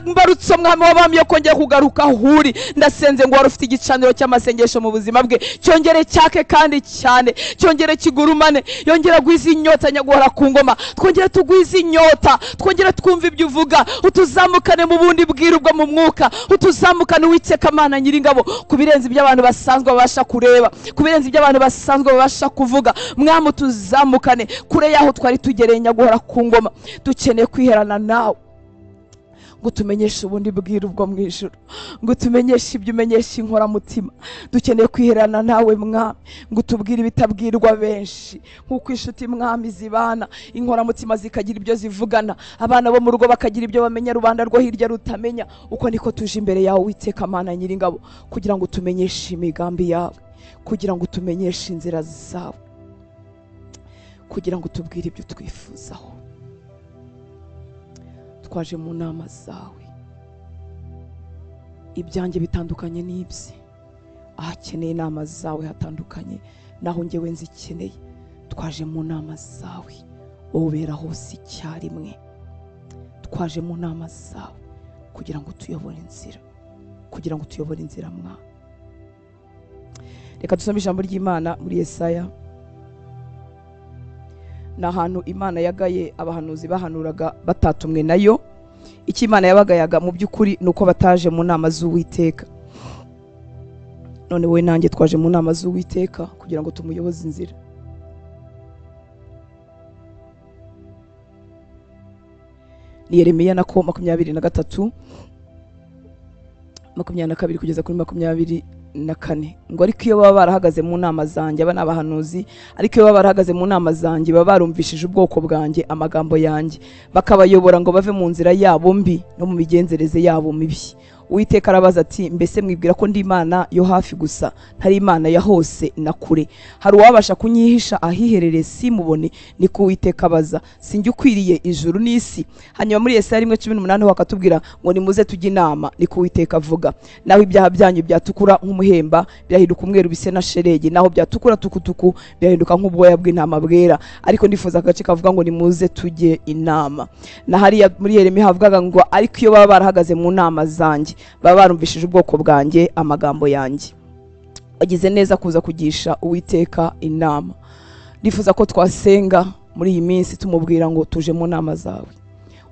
imbarutso Mwami w'abami yo kongera kugaruka aho uri. Ndasenze ngo wari ufite igicaniro cy'amasengesho mu buzima bwe cyongere cyake kandi cyane, cyongere kigurumane, yongera agwize inyota nyaguhora ku ngoma, twongere tugwize inyota, twongere twumve ibyo uvuga, utuzamukane mu bundi bwiru bwo mu mwuka, utuzamukane Uwiteka Mana Nyiringabo ku birenze iby'abantu basanzwe babasha kureba, ku birenze iby'abantu basanzwe babasha kuvuga. Mwami utuzamukane kure yaho twari tugereye nyaguhora ku ngoma. Dukeneye kwiherana nawe ngo tumenyeshe ubundi bwiru bwo mu ijuru, ngo tumenyeshe ibyo umenyesha inkoramutima. Dukeneye kwiherana nawe Mwami, ngo tubwire ibitabwirwa benshi, nk'uko inshuti Mwami zibana, inkoramutima zikagira ibyo zivugana, abana bo mu rugo bakagira ibyo bamenya, rubanda rwo hirya rutamenya. Uko niko tuje imbere yawe Uwiteka Mana Nyiringabo, kugira ngo tumenyeshe imigambi yawe, kugira ngo tumenyeshe inzira zawe, kugira ngo tubwire ibyo twifuzaho. Twaje mu nama zawe, ibyanjye bitandukanye n'ibye, ahakeneye inama zawe hatandukanye naho njyewe nzikeneye. Twaje mu nama zawe, wowe ubera hose icyarimwe. Twaje mu nama zawe kugira ngo tuyobore inzira, kugira ngo tuyobore inzira mwa. Reka dusome ijambo ry'Imana muri Yesaya. Ni ahantu Imana yagaye abahanuzi bahanuraga batatumwe nayo. Icyo Imana yabagayaga mu by'ukuri ni uko bataje mu nama z'Uwiteka. None wowe nanjye twaje mu nama z'Uwiteka kugira ngo tumuyoboze inzira. Ni Yeremiya nako 23 22 kugeza kuri 24, ngo ariko iyo baba barahagaze mu nama zanjye, aba n'abahanuzi, ariko iyo baba barahagaze mu nama zanjye, baba barumvishije ubwoko bwanjye amagambo yanjye, bakabayobora ngo bave mu nzira yabo mbi no mu migenzereze yabo mibi. Uwiteka arabaza ati, mbese mwibwira ko ndi Imana yo hafi gusa, ntari Imana ya hose na kure? Hari uwabasha kunyihisha ahiherereye simubone? Niko Uwiteka abaza. Sinjye ukwiriye ijuru n'isi? Hanyuma muri Yesaya 1:18 bakatubwira ngo nimuze tujye inama, niko Uwiteka avuga. Naho ibyaha byanyu byatukura nk'umuhemba, birahinduka umweru bise na sheregi, naho byatukura tukutuku, birahinduka nk'ubwoya bw'intama bwera. Ariko ndifuza agace kavuga ngo nimuze tujye inama. Na hariya muri Yeremiya havugaga ngo ariko iyo baba barahagaze mu nama zanjye, baba barumvishije ubwoko bwanjye amagambo yanjye. Wagize neza kuza kugisha Uwiteka inama. Ndifuza ko twasenga muri iyi minsi tumubwira ngo tuje mu nama zawe.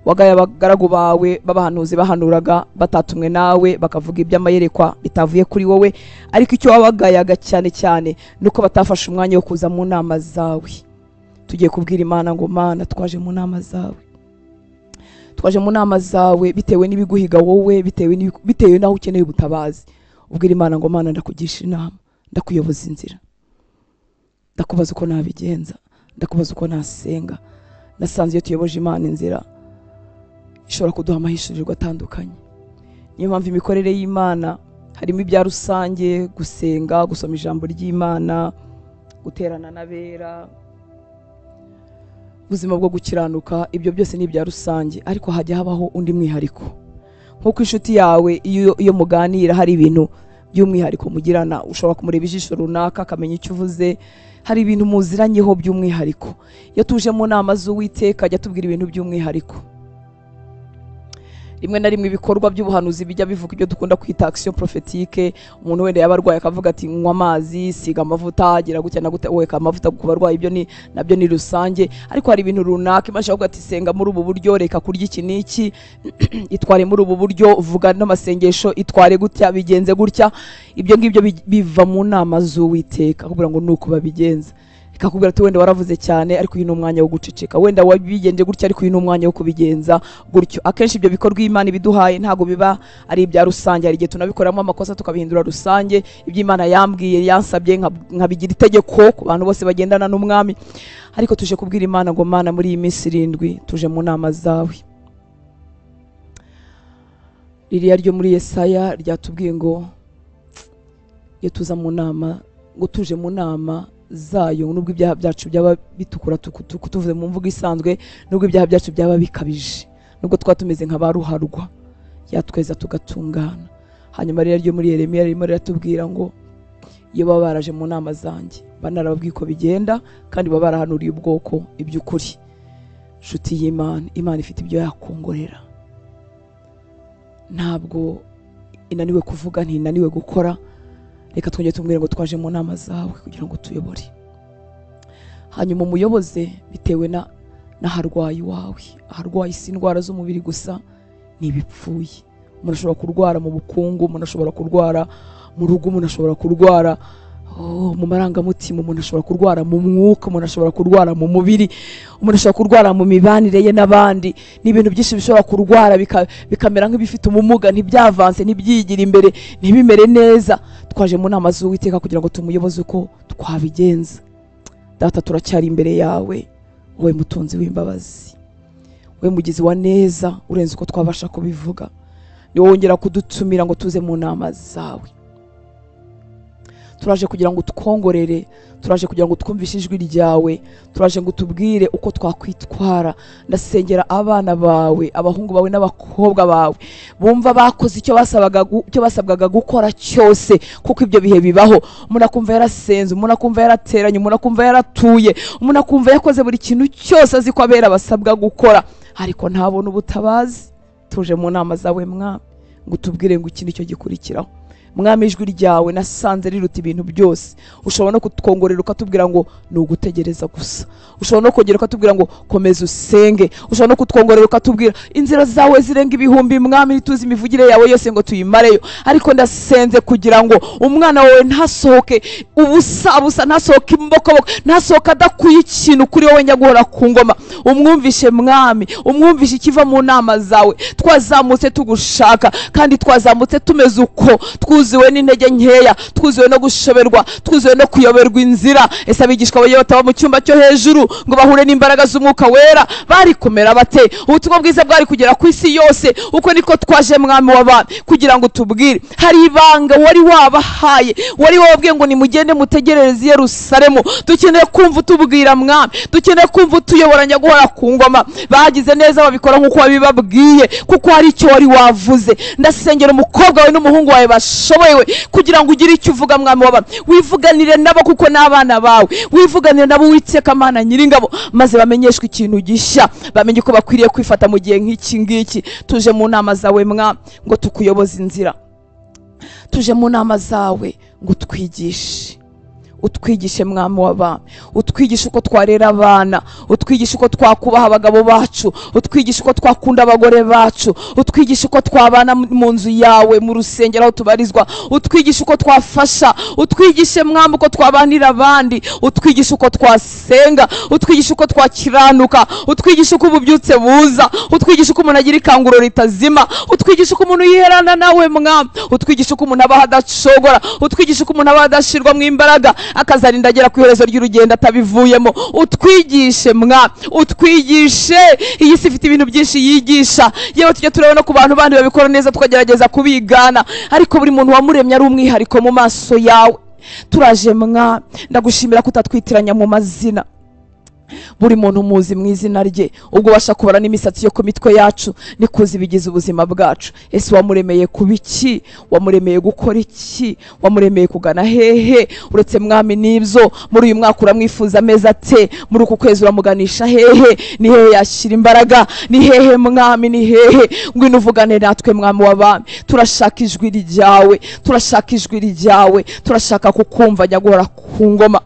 Wagaye abagaragu bawe b'abahanuzi bahanuraga batatumwe nawe, bakavuga iby'amayerekwa bitavuye kuri wowe, ariko icyo wabagayaga cyane cyane nuko batafashe umwanya wo kuza mu nama zawe. Tugiye kubwira Imana ngo Mana, twaje mu nama zawe, twaje mu nama zawe bitewe n'ibiguhiga wowe, bitewe naho ukeneye ubutabazi. Ubwira Imana ngo Mana, ndakugisha inama, ndakuyoboza inzira, ndakubaza uko nabigenza, ndakubaza uko nasenga. Nasanze iyo tuyoboje Imana inzira ishobora kuduha amahishurirwa atandukanye. Niyo mpamvu imikorere y'Imana harimo ibya rusange, gusenga, gusoma ijambo ry'Imana, guterana n'abera, ubuzima bwo gukiranuka, ibyo byose ni ibya rusange. Ariko hajya habaho undi mwihariko. Nkuko inshuti yawe iyo muganira hari ibintu by'umwihariko mugirana, ushobora kumureba ijisho runaka akamenya icyo uvuze, hari ibintu muziranyeho by'umwihariko. Iyo tuje mu nama z'Uwiteka ajya tubwira ibintu by'umwihariko. Rimwe na rimwe ibikorwa by'ubuhanuzi bijya bivuga ibyo dukunda kwita action prophétique. Umuntu wenda yabarwaye akavuga ati nywa amazi, siga amavuta, gira gutya na gutya, weka amavuta ku barwayi, ibyo ni nabyo ni rusange. Ariko hari ibintu runaka Imana ishobora ati senga muri ubu buryo, reka kurya iki n'iki, itware muri ubu buryo, vuga n'amasengesho, itware gutya, bigenze gutya. Ibyo ngibyo biva mu nama z'Uwiteka, akubwira ngo nuko babigenza. Ikakubwira ati wenda waravuze cyane ariko uyu ni umwanya wo guceceka, wenda wabigenje gutya ariko uyu ni umwanya wo kubigenza gutyo. Akenshi ibyo bikorwa Imana ibiduhaye ntago biba ari ibya rusange, hari igihe tunabikoramo amakosa tukabihindura rusange. Ibyo Imana yambwiye yansabye nkabigira itegeko ku bantu bose bagendana n'umwami. Ariko tuje kubwira Imana ngo Mana, muri iyi minsi 7 tuje mu nama zawe. Ririya ryo muri Yesaya ryatubwiye ngo iyo tuza mu nama, ngo tuje mu nama zayo, nubwo ibyaha byacu byaba bitukura tukutuku, tuvuze mu mvugo isanzwe, nubwo ibyaha byacu byaba bikabije, nubwo twatumeze nka baruharwa, yatweza tugatungana. Hanyuma rero ryo muri Yeremiya ririmo riratubwira ngo iyo baba baraje mu nama zanjye, banarababwiye ko bigenda, kandi baba barahanuriye ubwoko iby'ukuri. Nshuti y'Imana, Imana ifite ibyo yakongorera. Ntabwo inaniwe kuvuga, ntinaniwe gukora. Reka twongere tumubwire ngo twaje mu nama zawe kugira ngo tuyobore. Hanyuma umuyoboze bitewe na n'aharwayi wawe. Aharwayi si indwara z'umubiri gusa, ni ibipfuye. Umuntu ashobora kurwara mu bukungu, umuntu ashobora kurwara mu rugo, umuntu ashobora kurwara mu marangamutima, umuntu ashobora kurwara mu mwuka, umuntu ashobora kurwara mu mubiri, umuntu ashobora kurwara mu mibanire ye n'abandi. Ni ibintu byinshi bishobora kurwara bikamera nk'ibifite ubumuga, ntibyavanse, ntibyigira imbere, ntibimere neza. Twaje mu nama z'Uwiteka kugira ngo tumuyoboze uko twabigenza. Data, turacyari imbere yawe, wowe mutunzi w'imbabazi, wowe mugizi wa neza urenze uko twabasha kubivuga. Ni wowe wongera kudutumira ngo tuze mu nama zawe. Turaje kugira ngo twongorere, turaje kugira ngo twumvishe ijwi ryawe, turaje ngo tubwire uko twakwitwara. Ndasengera abana bawe, abahungu bawe n'abakobwa bawe bumva bakoze icyo basabaga, icyo basabwaga gukora cyose, kuko ibyo bihe bibaho. Umuntu akumva yarasenze, umuntu akumva yarateranye, umuntu akumva yaratuye, umuntu akumva yakoze buri kintu cyose azi ko abera basabwa gukora, ariko ntabona ubutabazi. Tuje mu nama zawe Mwami ngo tubwire ngo iki nicyo gikurikiraho. Mwami, ijwi ryawe nasanze riruta ibintu byose. Ushobora no kutwongorera ukatubwira ngo ni ugutegereza gusa. Ushobora no kongera ukatubwira ngo komeza usenge. Ushobora no kutwongorera ukatubwira inzira zawe zirenga ibihumbi. Mwami, ntituzi imivugire yawe yose ngo tuyimareyo, ariko ndasenze kugira ngo umwana wawe ntasohoke ubusa busa, ntasohoke imbokoboko, ntasohoke adakuye ikintu kuri wowe nyaguhora ku ngoma. Umwumvishe Mwami, umwumvishe ikiva mu nama zawe. Twazamutse tugushaka, kandi twazamutse tumeze uko, twuzuwe n'intege nkeya, twuzuwe no gushoberwa, twuzuwe no kuyoberwa inzira. Ese abigishwa bagiye bataba mu cyumba cyo hejuru ngo bahure n'imbaraga z'umwuka wera, bari kumera bate? Ubutumwa bwiza bwari kugera ku isi yose. Uko niko twaje Mwami w'abami kugira ngo tubwire. Hari ibanga wari wabahaye, wari wababwiye ngo nimugende mutegerereze i Yerusalemu. Dukeneye kumva utubwira Mwami, dukeneye kumva utuyobora nyaguhora ku ngoma. Bagize neza babikora nk'uko wabibabwiye, kuko hari icyo wari wavuze. Ndasengera umukobwa wawe n'umuhungu wawe bashoboye kugira ngo ugire icyo uvuga Mwami w'abami. Wivuganire nabo kuko n'abana bawe, wivuganire nabo Uwiteka Mana Nyiringabo, maze bamenyeshwe ikintu gishya, bamenye uko bakwiriye kwifata mu gihe nk'iki ngiki. Tuje mu nama zawe Mwami ngo tukuyoboze inzira. Tuje mu nama zawe ngo utwigishe, utwigishe Mwami w'abami, utwigishe uko twarera abana, utwigishe uko twakubaha abagabo bacu, utwigishe uko twakunda abagore bacu, utwigishe uko twabana mu nzu yawe, mu rusengero aho tubarizwa, utwigishe uko twafasha, utwigishe Mwami uko twabanira abandi, utwigishe uko twasenga, utwigishe uko twakiranuka, utwigishe uko ububyutse buza, utwigishe uko umuntu agira ikanguro ritazima, utwigishe uko umuntu yiherana nawe Mwami, utwigishe uko umuntu abaho adacogora, utwigishe uko umuntu abaho adashirwa mu imbaraga, akazarinda agera ku iherezo ry'urugendo atabivuyemo. Utwigishe Mwami, utwigishe. Iyi si ifite ibintu byinshi yigisha, yewe tujya turabona no ku bantu bandi babikora neza tukagerageza kubigana, ariko buri muntu wamuremye ari umwihariko mu maso yawe. Turaje Mwami, ndagushimira ko utatwitiranya mu mazina. Buri muntu muzi mu izina rye, ubwo ubasha kubara n'imisatsi yo ku mitwe yacu, nikuzi bigize ubuzima bwacu. Ese wamuremeye kuba iki? Wamuremeye gukora iki? Wamuremeye kugana hehe? Uretse Mwami n'ibyo, muri uyu mwaka uramwifuza ameza ate? Muri uku kwezi uramuganisha hehe? Ni hehe yashyira imbaraga? Ni hehe Mwami? Ni hehe? Ngwino uvugane natwe Mwami w'abami. Turashaka ijwi ryawe, turashaka ijwi ryawe, turashaka kukumva nyaguhora ku ngoma.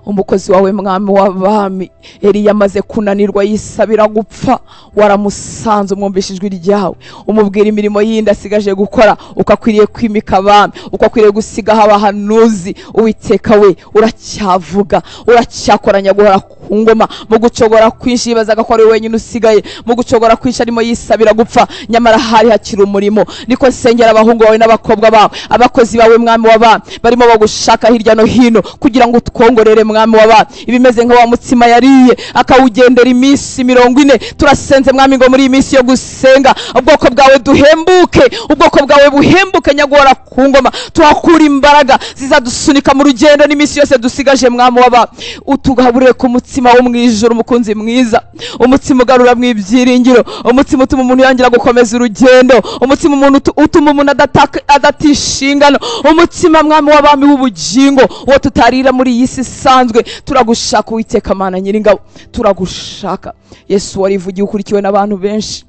Umukozi wawe Mwami w'abami Eliya amaze kunanirwa yisabira gupfa, waramusanze umwumvisha ijwi ryawe, umubwira imirimo yindi asigaje gukora, uko akwiriye kwimika abami, uko akwiriye gusigaho abahanuzi. Uwiteka we uracyavuga, uracyakora nyaguhora ku ngoma. Mu gucogora kwinshi yibazaga ko ari wenyine usigaye, mu gucogora kwinshi arimo yisabira gupfa, nyamara hari hakiri umurimo. Niko nsengera abahungu bawe n'abakobwa bawe, abakozi bawe Mwami w'abami barimo bagushaka hirya no hino kugira ngo utwongorere Mwami w'abami. Ibimeze nka wa mutsima yariye akawugendera iminsi 40. Turasenze Mwami ngo muri iyi minsi yo gusenga ubwoko bwawe duhembuke, ubwoko bwawe buhembuke nyaguhora ku ngoma. Tuhakura imbaraga zizadusunika mu rugendo n'iminsi yose dusigaje Mwami w'abami. Utugaburire ku mutsima wo mu ijuru, umukunzi mwiza, umutsima ugarura mu ibyiringiro, umutsima utuma umuntu yangira gukomeza urugendo, umutsima umuntu utuma umuntu adata inshingano, umutsima Mwami w'abami w'ubugingo uwo tutarira muri iyi si isanzwe. Turagushaka Uwiteka Mana Nyiringabo, turagushaka. Yesu warivugiye ukurikiwe n'abantu benshi,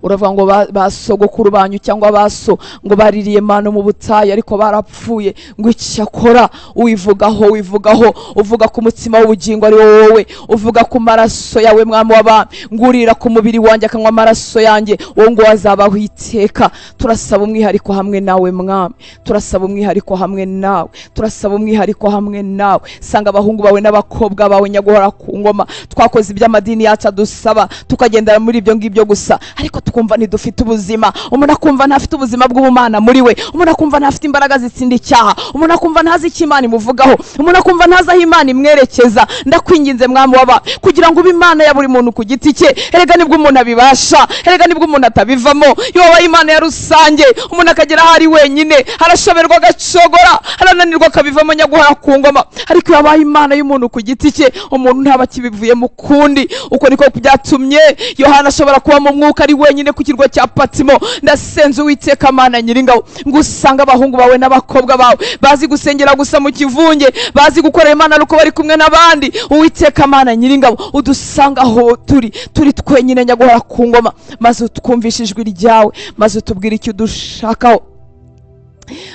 Uravuga ngo basogokuru banyu cyangwa baso ngo baririye mano mu butayu ariko barapfuye, ngo icyakora uwivugaho wivugaho, uvuga ku mutsima w'ubugingo ari wowe, uvuga ku maraso yawe mwami w'abami, ngurira ku mubiri wanjye akanywa amaraso yanjye, wowe ngo azabaho iteka. Turasaba umwihariko hamwe nawe mwami, turasaba umwihariko hamwe nawe, turasaba umwihariko hamwe nawe. Sanga abahungu bawe n'abakobwa bawe nyaguhora ku ngoma. Twakoze iby'amadini yacu adusaba, tukagendera muri ibyo ngibyo gusa, ariko tukumva ntidufite ubuzima. Umuntu akumva ntafite ubuzima bw'ubumana muri we, umuntu akumva ntafite imbaraga zitsinda icyaha, umuntu akumva ntazi icyo Imana imuvugaho, umuntu akumva ntazi aho Imana imwerekeza. Ndakwinginze mwami w'aba, kugira ngo ube Imana ya buri muntu ku giti cye. Erega nibwo umuntu abibasha, erega nibwo umuntu atabivamo. Iyo wabaye Imana ya rusange, umuntu akagera aho ari wenyine arashoberwa, agacogora, arananirwa, akabivamo nyaguhora ku ngoma. Ariko iyo wabaye Imana y'umuntu ku giti cye, umuntu ntaba akibivuyemo ukundi. Uko niko byatumye Yohana ashobora kuba mu mwuka ari wenyine ku kirwa cya Patimo. Ndasenze Uwiteka Mana Nyiringabo, ngo usange abahungu bawe n'abakobwa bawe bazi gusengera gusa mu kivunge, bazi gukorera Imana nuko bari kumwe n'abandi. Uwiteka Mana Nyiringabo, udusanga aho turi twenyine nyaguhora ku ngoma, maze utwumvishe ijwi ryawe, maze utubwire icyo udushakaho.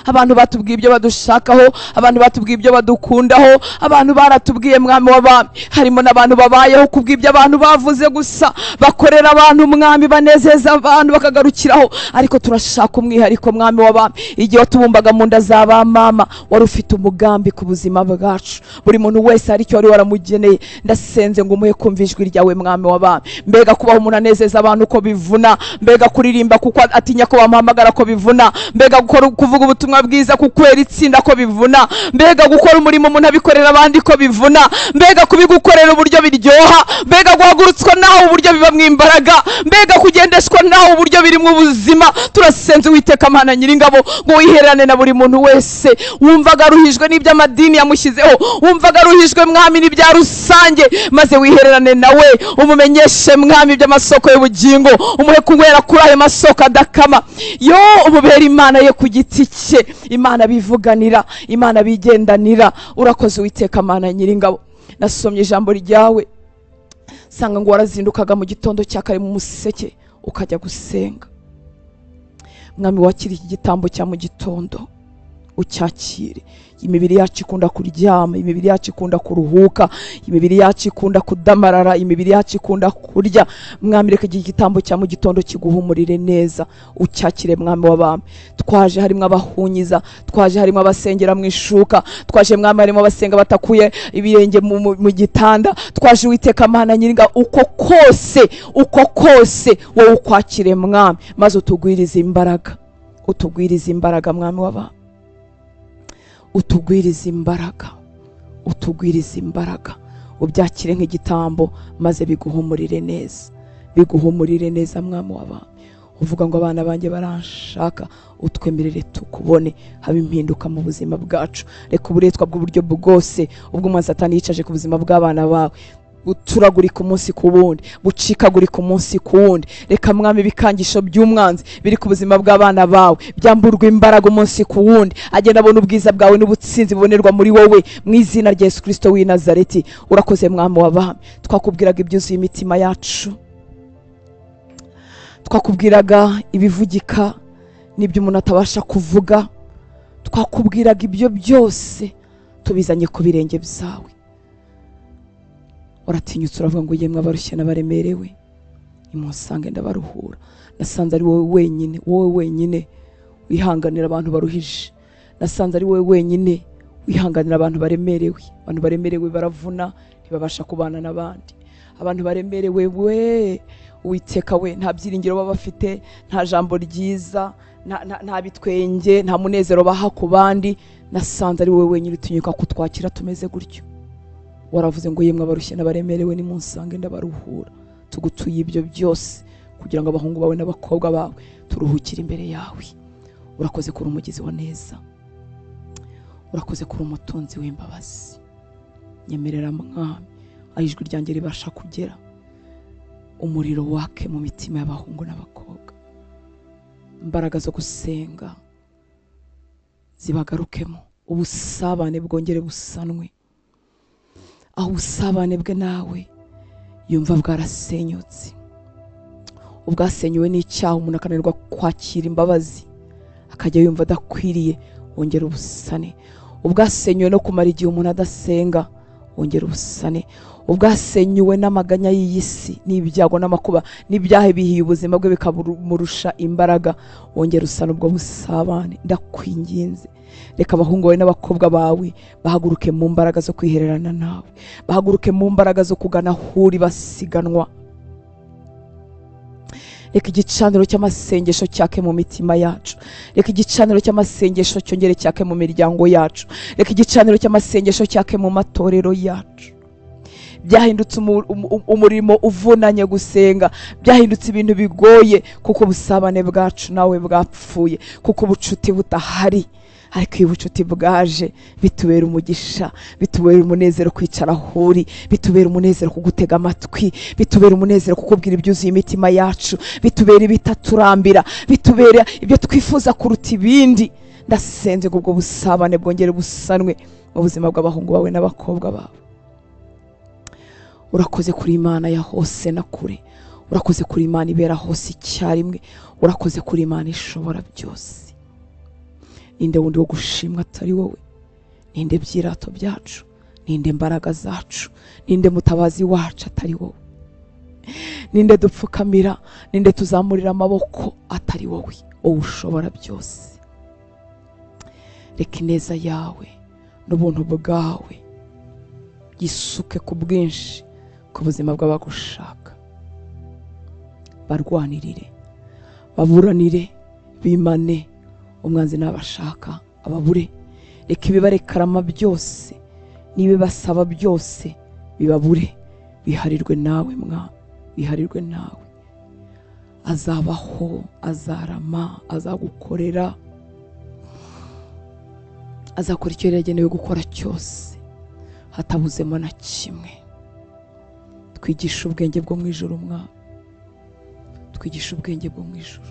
Abantu batubwiye ibyo badushakaho, abantu batubwiye ibyo badukundaho, abantu baratubwiye mwami w'abami. Harimo n'abantu babayeho kubw'ibyo abantu bavuze gusa, bakorera abantu mwami, banezeza abantu bakagarukiraho. Ariko turashaka umwihariko mwami w'abami. Igihe watubumbaga mu nda za ba mama, wari ufite umugambi ku buzima bwacu. Buri muntu wese hari icyo wari waramugeneye. Ndasenze ngo umuhe kumva ijwi ryawe mwami w'abami. Mbega kubaho umuntu anezeza abantu ko bivuna, mbega kuririmba kuko atinya ko bamuhamagara ko bivuna, mbega gukora kuvuga ubutumwa bwiza kukwera itsinda ko bivuna, mbega gukora umurimo umuntu abikorera abandi ko bivuna, mbega kubigukorera uburyo biryoha, mbega guhagurutswa nawe uburyo biba mu imbaraga, mbega kugendeshwa nawe uburyo biri mu buzima. Turasenze Uwiteka Mana Nyiringabo ngo wihererane na buri muntu wese wumvaga aruhijwe n'iby'amadini yamushyizeho, wumvaga aruhijwe mwami n'ibya rusange, maze wihererane nawe, umumenyeshe mwami iby'amasoko y'ubugingo, umuhe kunywera kuri ayo masoko adakama. Yo umubere Imana ye ku giti cye, Imana bivuganira, Imana bigendanira. Urakoze Uwiteka Mana Nyiringabo. Nasomye ijambo ryawe sanga ngo warazindukaga mu gitondo cya kare mu museke ukajya gusenga. Mwami, wakira iki gitambo cya mu gitondo, ucyakire. Imibiri yacu ikunda kuryama, imibiri yacu ikunda kuruhuka, imibiri yacu ikunda kudamarara, imibiri yacu ikunda kurya. Mwami, reka iki gitambo cya mu gitondo kiguhumurire neza, ucyakire mwami w'abami. Twaje harimo abahunyiza, twaje harimo abasengera mu ishuka, twaje mwami harimo abasenga batakuye ibirenge mu gitanda. Twaje Uwiteka Mana Nyiringa, uko kose, uko kose wowe ukwakire mwami, maze utugwirize imbaraga, utugwirize imbaraga mwami w'abami, utugwirize imbaraga, utugwirize imbaraga, ubyakire nk'igitambo, maze biguhumurire neza, biguhumurire neza mwami w'abami. Uvuga ngo abana banjye baranshaka, utwemerere tukubone, habe impinduka mu buzima bwacu. Reka uburetwa bw'uburyo bwose ubwo umwanzi Satani yicaje ku buzima bw'abana bawe buturagurika umunsi ku wundi, bucikagurika umunsi ku wundi. Reka mwami ibikangisho by'umwanzi biri ku buzima bw'abana bawe byamburwa imbaraga umunsi ku wundi, agenda abona ubwiza bwawe n'ubutsinzi bubonerwa muri wowe, mu izina rya Yesu Kristo w'i Nazareti. Urakoze mwami w'abami. Twakubwiraga ibyuzuye imitima yacu, twakubwiraga ibivugika n'ibyo umuntu atabasha kuvuga, twakubwiraga ibyo byose tubizanye ku birenge byawe. Waratinyutse uravuga ngo yemwe abarushye n'abaremerewe nimunsange ndabaruhura. Nasanze ari wowe wenyine, wowe wenyine wihanganira abantu baruhije. Nasanze ari wowe wenyine wihanganira abantu baremerewe. Abantu baremerewe baravuna, ntibabasha kubana n'abandi. Abantu baremerewe we Uwiteka we, nta byiringiro baba bafite, nta jambo ryiza, nta bitwenge, nta munezero baha ku bandi. Nasanze ari wowe wenyine utinyuka kutwakira tumeze gutyo. Waravuze ngo yemwe abarushye n'abaremerewe nimunsange ndabaruhura. Tugutuye ibyo byose kugira ngo abahungu bawe n'abakobwa bawe turuhukire imbere yawe. Urakoze kuri umugizi wa neza, urakoze kuri umutunzi w'imbabazi. Nyemerera mwami aho ijwi ryanjye ribasha kugera, umuriro wake mu mitima y'abahungu n'abakobwa, imbaraga zo gusenga zibagarukemo, ubusabane bwongere busanwe. Aho ubusabane bwe nawe yumva bwarasenyutse, Ubwasenyuwe n'icyaha umuntu akananirwa kwakira imbabazi, akajya yumva adakwiriye, wongera ubusane. Ubwasenyuwe no kumara igihe umuntu adasenga, wongera ubusane. Ubwasenyuwe n'amaganya y'iyi si n'ibyago n'amakuba n'ibyaha bihiye ubuzima bwe bikamurusha imbaraga, wongera usane ubwo busabane. Ndakwinginze, reka abahungu bawe n'abakobwa bawe bahaguruke mu mbaraga zo kwihererana nawe, bahaguruke mu mbaraga zo kugana aho uri basiganwa. Reka igicaniro cy'amasengesho cyake mu mitima yacu, reka igicaniro cy'amasengesho cyongere cyake mu miryango yacu, reka igicaniro cy'amasengesho cyake mu matorero yacu. Byahindutse umurimo uvunanye gusenga, byahindutse ibintu bigoye kuko ubusabane bwacu nawe bwapfuye, kuko ubucuti budahari. Ariko iyo ubucuti bwaje bitubera umugisha, bitubera umunezero kwicara aho uri, bitubera umunezero kugutega amatwi, bitubera umunezero kukubwira ibyuzuye imitima yacu, bitubera ibitaturambira, bitubera ibyo twifuza kuruta ibindi. Ndasenze ngo ubwo busabane bwongere busanwe mu buzima bw'abahungu bawe n'abakobwa bawe. Urakoze kuri Imana ya hose na kure, urakoze kuri Imana ibera hose icyarimwe, urakoze kuri Imana ishobora byose. Ninde wundi wo gushimwa atari wowe? Ninde byirato byacu? Ninde mbaraga zacu? Ninde mutabazi wacu atari wowe? Ninde dupfukamira? Ninde tuzamurira amaboko atari wowe? Wowe ushobora byose. Reka ineza yawe n'ubuntu bwawe yisuke ku bwinshi ku buzima bw'abagushaka. Barwanirire, baburanire, bimane umwanzi n'abashaka ababure. Reka ibibarekarama byose n'ibibasaba byose bibabure, biharirwe nawe mwa, biharirwe nawe. Azabaho, azarama, azagukorera, azakora icyo yari yagenewe gukora cyose hatabuzemo na kimwe. Twigisha ubwenge bwo mu ijuru mwa, twigisha ubwenge bwo mu ijuru,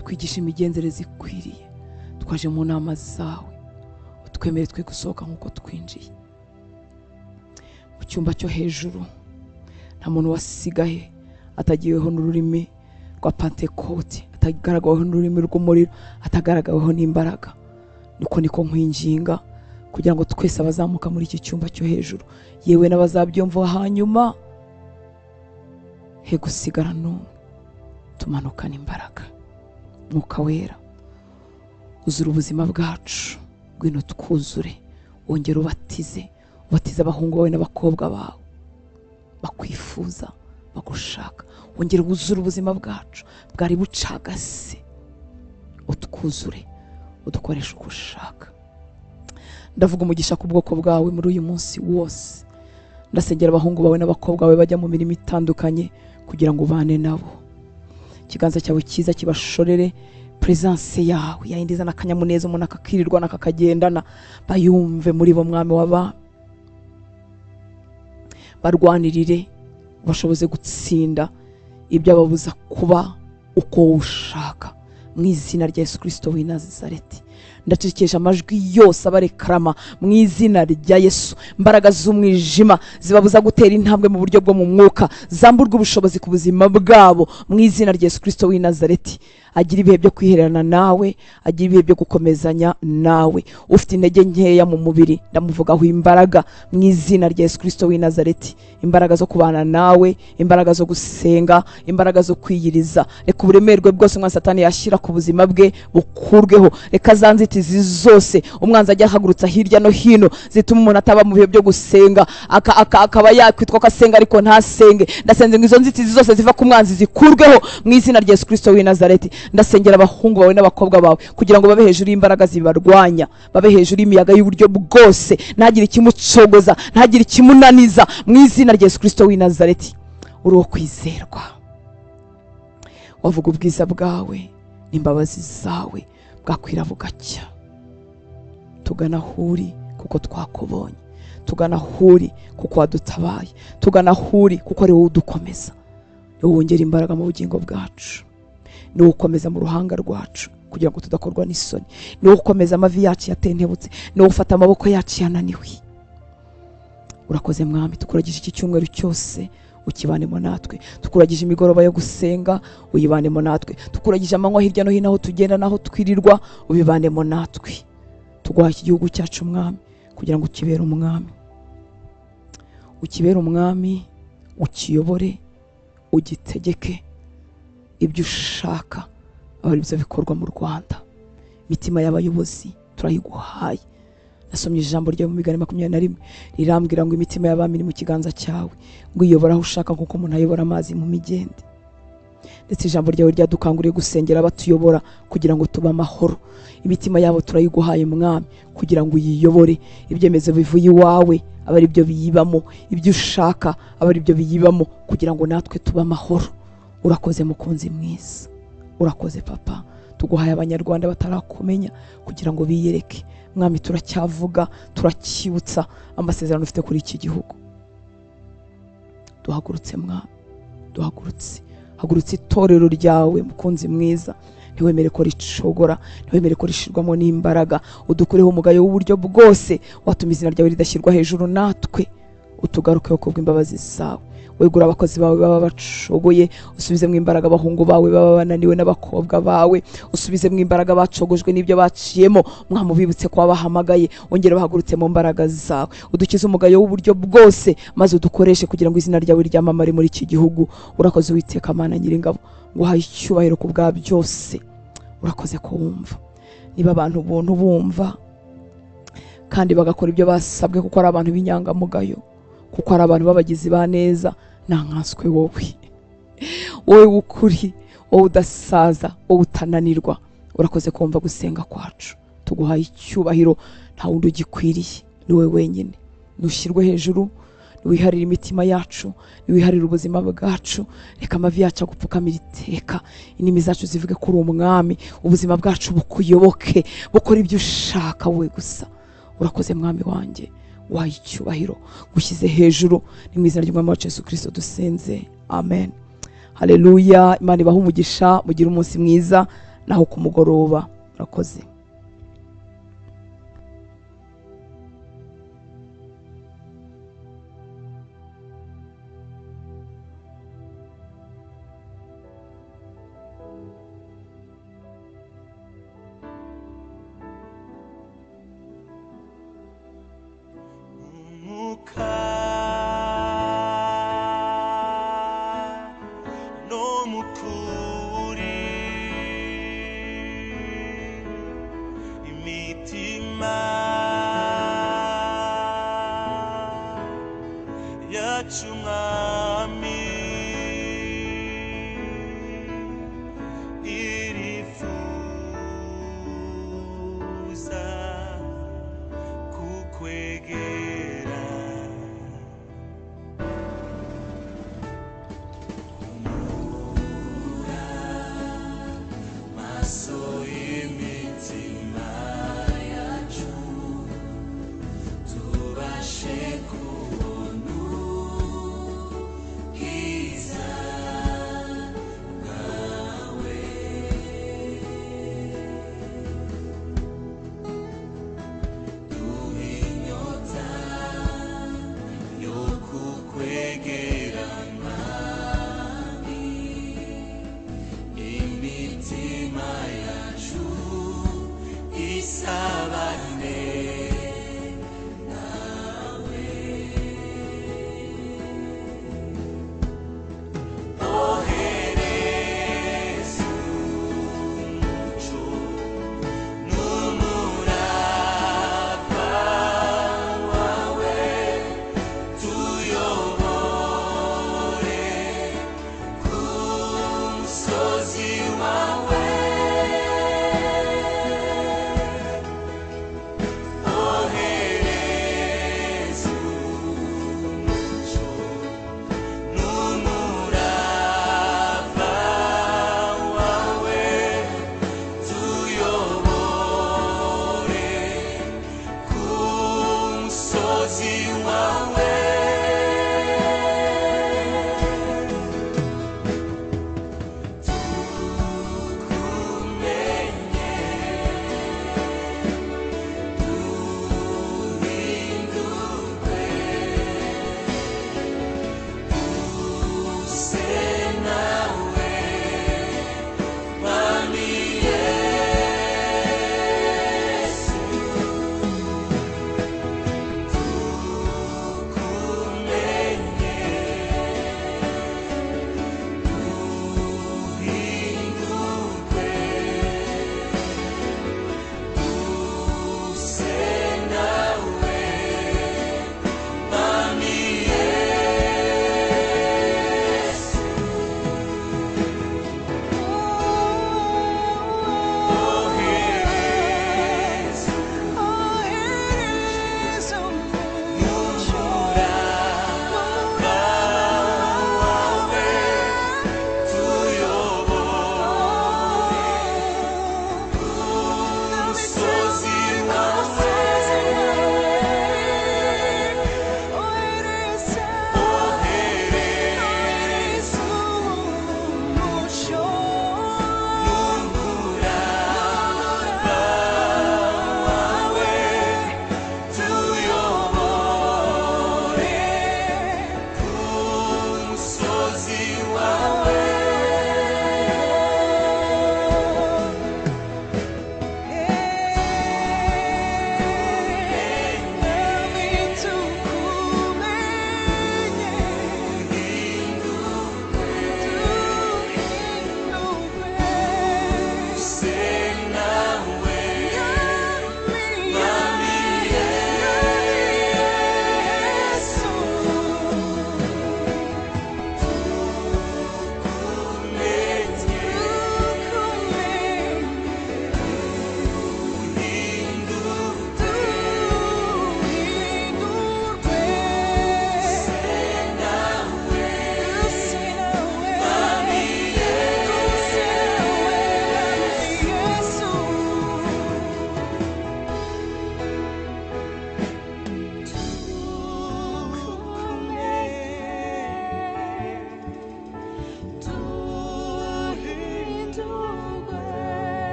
twigisha imigenzereze ikwiriye. Twaje mu nama zawe, utwemere twe gusohoka nk'uko twinjiye. Mu cyumba cyo hejuru nta muntu wasigaye atagiweho n'ururimi rwa Pentekote, atagaragaweho n'ururimi rw'umuriro, atagaragaweho n'imbaraga. Niko niko nkwinginga kugira ngo twese abazamuka muri iki cyumba cyo hejuru, yewe n'abazabyumva hanyuma, he gusigara n'umwe, tumanukana imbaraga. Mwuka wera uzura ubuzima bwacu, ngwino twuzure, wongere ubatize, ubatize abahungu bawe n'abakobwa bawe bakwifuza, bagushaka. Wongere wuzure ubuzima bwacu bwari bucagase, utwuzure, udukoreshe uko ushaka. Ndavuga umugisha ku bwoko bwawe muri uyu munsi wose. Ndasengera abahungu bawe n'abakobwa bawe bajya mu mirimo itandukanye kugira ngo ubane nabo. Ikiganza cyawe cyiza kibashorere, presence yawe yayindiza n'akanyamuneza umuntu akakirirwa n'akakagendana, bayumve muri bo mwami w'abami. Barwanirire, bashoboze gutsinda ibyo ababuza kuba uko ushaka, mu izina rya Yesu Kristo w'i Nazareti. Ndacecekesha amajwi yose abarekarama mu izina rya Yesu. Imbaraga z'umwijima zibabuza gutera intambwe mu buryo bwo mu mwuka, zamburwa ubushobozi ku buzima bwabo mu izina rya Yesu Kristo w'i Nazareti. Agira ibihe byo kwihererana nawe, agira ibihe byo gukomezanya nawe. Ufite intege nkeya mu mubiri ndamuvugaho imbaraga mu izina rya Yesu Kristo w'i Nazareti. Imbaraga zo kubana nawe, imbaraga zo gusenga, imbaraga zo kwiyiriza. Reka uburemerwe bwose umwanzi Satani yashyira ku buzima bwe bukurweho. Reka za nzitizi zose umwanzi ajya ahagurutsa hirya no hino zituma umuntu ataba mu bihe byo gusenga, akaba yakwitwa ko asenga ariko ntasenge. Ndasenze ngo izo nzitizi zose ziva ku mwanzi zikurweho mu izina rya Yesu Kristo w'i Nazareti. Ndasengera abahungu bawe n'abakobwa bawe kugira ngo babe hejuru y'imbaraga zibarwanya, babe hejuru y'imiyaga y'uburyo bwose, ntagire ikimucogoza, ntagire ikimunaniza mu izina rya Yesu Kristo w'i Nazareti. Uri uwo kwizerwa, wavuga ubwiza bwawe n'imbabazi zawe bwakwira bugacya. Tugana aho uri kuko twakubonye, tugana aho uri kuko wadutabaye, tugana aho uri kuko ari wowe udukomeza, ni wowe wongera imbaraga mu bugingo bwacu, ni wowe ukomeza mu ruhanga rwacu kugira ngo tudakorwa n'isoni, ni wowe ukomeza amavi yacu yatentebutse, ni wowe ufata amaboko yacu yananiwe. Urakoze Mwami, tukuragije iki cyumweru cyose, ukibanemo natwe. Tukuragije imigoroba yo gusenga, uyibanemo natwe. Tukuragije amanywa hirya no hino aho tugenda naho twirirwa, ubibanemo natwe. Tuguha iki gihugu cyacu Mwami, kugira ngo ukibere umwami, ukibere umwami, ukiyobore, ugitegeke ibyo ushaka abe aribyo bikorwa mu Rwanda. Imitima y'abayobozi turayiguhaye. Nasomye ijambo ryo mu Migani 21 rirambwira ngo imitima y'abami iri mu kiganza cyawe, ngo iyobora aho ushaka nkuko umuntu ayobora amazi mu migende. Ndetse ijambo ryawe ryadukanguriye gusengera abatuyobora kugira ngo tube amahoro. Imitima yabo turayiguhaye Mwami, kugira ngo uyiyobore. Ibyemezo bivuye iwawe abe ari byo biyibamo, ibyo ushaka abe ari byo biyibamo, kugira ngo natwe tube amahoro. Urakoze mukunzi mwiza, urakoze papa. Tuguhaye abanyarwanda batarakumenya kugira ngo biyereke. Mwami, turacyavuga, turacyibutsa amasezerano ufite kuri iki gihugu. Duhagurutse Mwami, duhagurutse, hagurutse itorero ryawe mukunzi mwiza. Ntiwemere ko ricogora, ntiwemere ko rishirwamo n'imbaraga. Udukureho umugayo w'uburyo bwose watuma izina ryawe ridashyirwa hejuru, natwe utugarukeho kubw'imbabazi zawe. Wegura abakozi bawe baba bacogoye, usubize mu imbaraga abahungu bawe baba bananiwe n'abakobwa bawe, usubize mu imbaraga bacogojwe n'ibyo baciyemo. Mwami, ubibutse ko wabahamagaye, ongera bahagurutse mu mbaraga zawe. Udukize umugayo w'uburyo bwose, maze udukoreshe kugira ngo izina ryawe ryamamare muri iki gihugu. Urakoze Uwiteka Mana Nyiringabo, nguhaye icyubahiro ku bwa byose. Urakoze ko wumva. Niba abantu ubuntu bumva kandi bagakora ibyo basabwe, kuko ari abantu b'inyangamugayo, kuko ari abantu b'abagizi ba neza, ntankaswe wowe, wowe w'ukuri, wowe udasaza, wowe utananirwa. Urakoze kumva gusenga kwacu. Tuguhaye icyubahiro, nta wundi ugikwiriye, ni wowe wenyine. Nushyirwe hejuru, niwiharire imitima yacu, niwiharire ubuzima bwacu. Reka amavi yacu agupfukamira iteka, indimi zacu zivuge ko uri umwami, ubuzima bwacu bukuyoboke, bukora ibyo ushaka wowe gusa. Urakoze Mwami wanjye, wahaye icyubahiro, gushyize hejuru. Ni mu izina ry'Umwami wacu Yesu Kristo dusenze, amen. Haleluya. Imana ibahe umugisha, mugire umunsi mwiza naho ku mugoroba. Urakoze.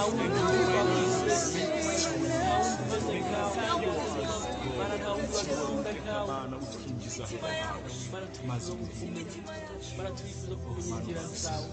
wundi twakwizera, nta wundi umeze nkawe. Mana, nta wundi wadukunda nkawe. Mana utwinjiza Mana, turifuza kukumenya. Mana, turifuza kumenya inzira zawe.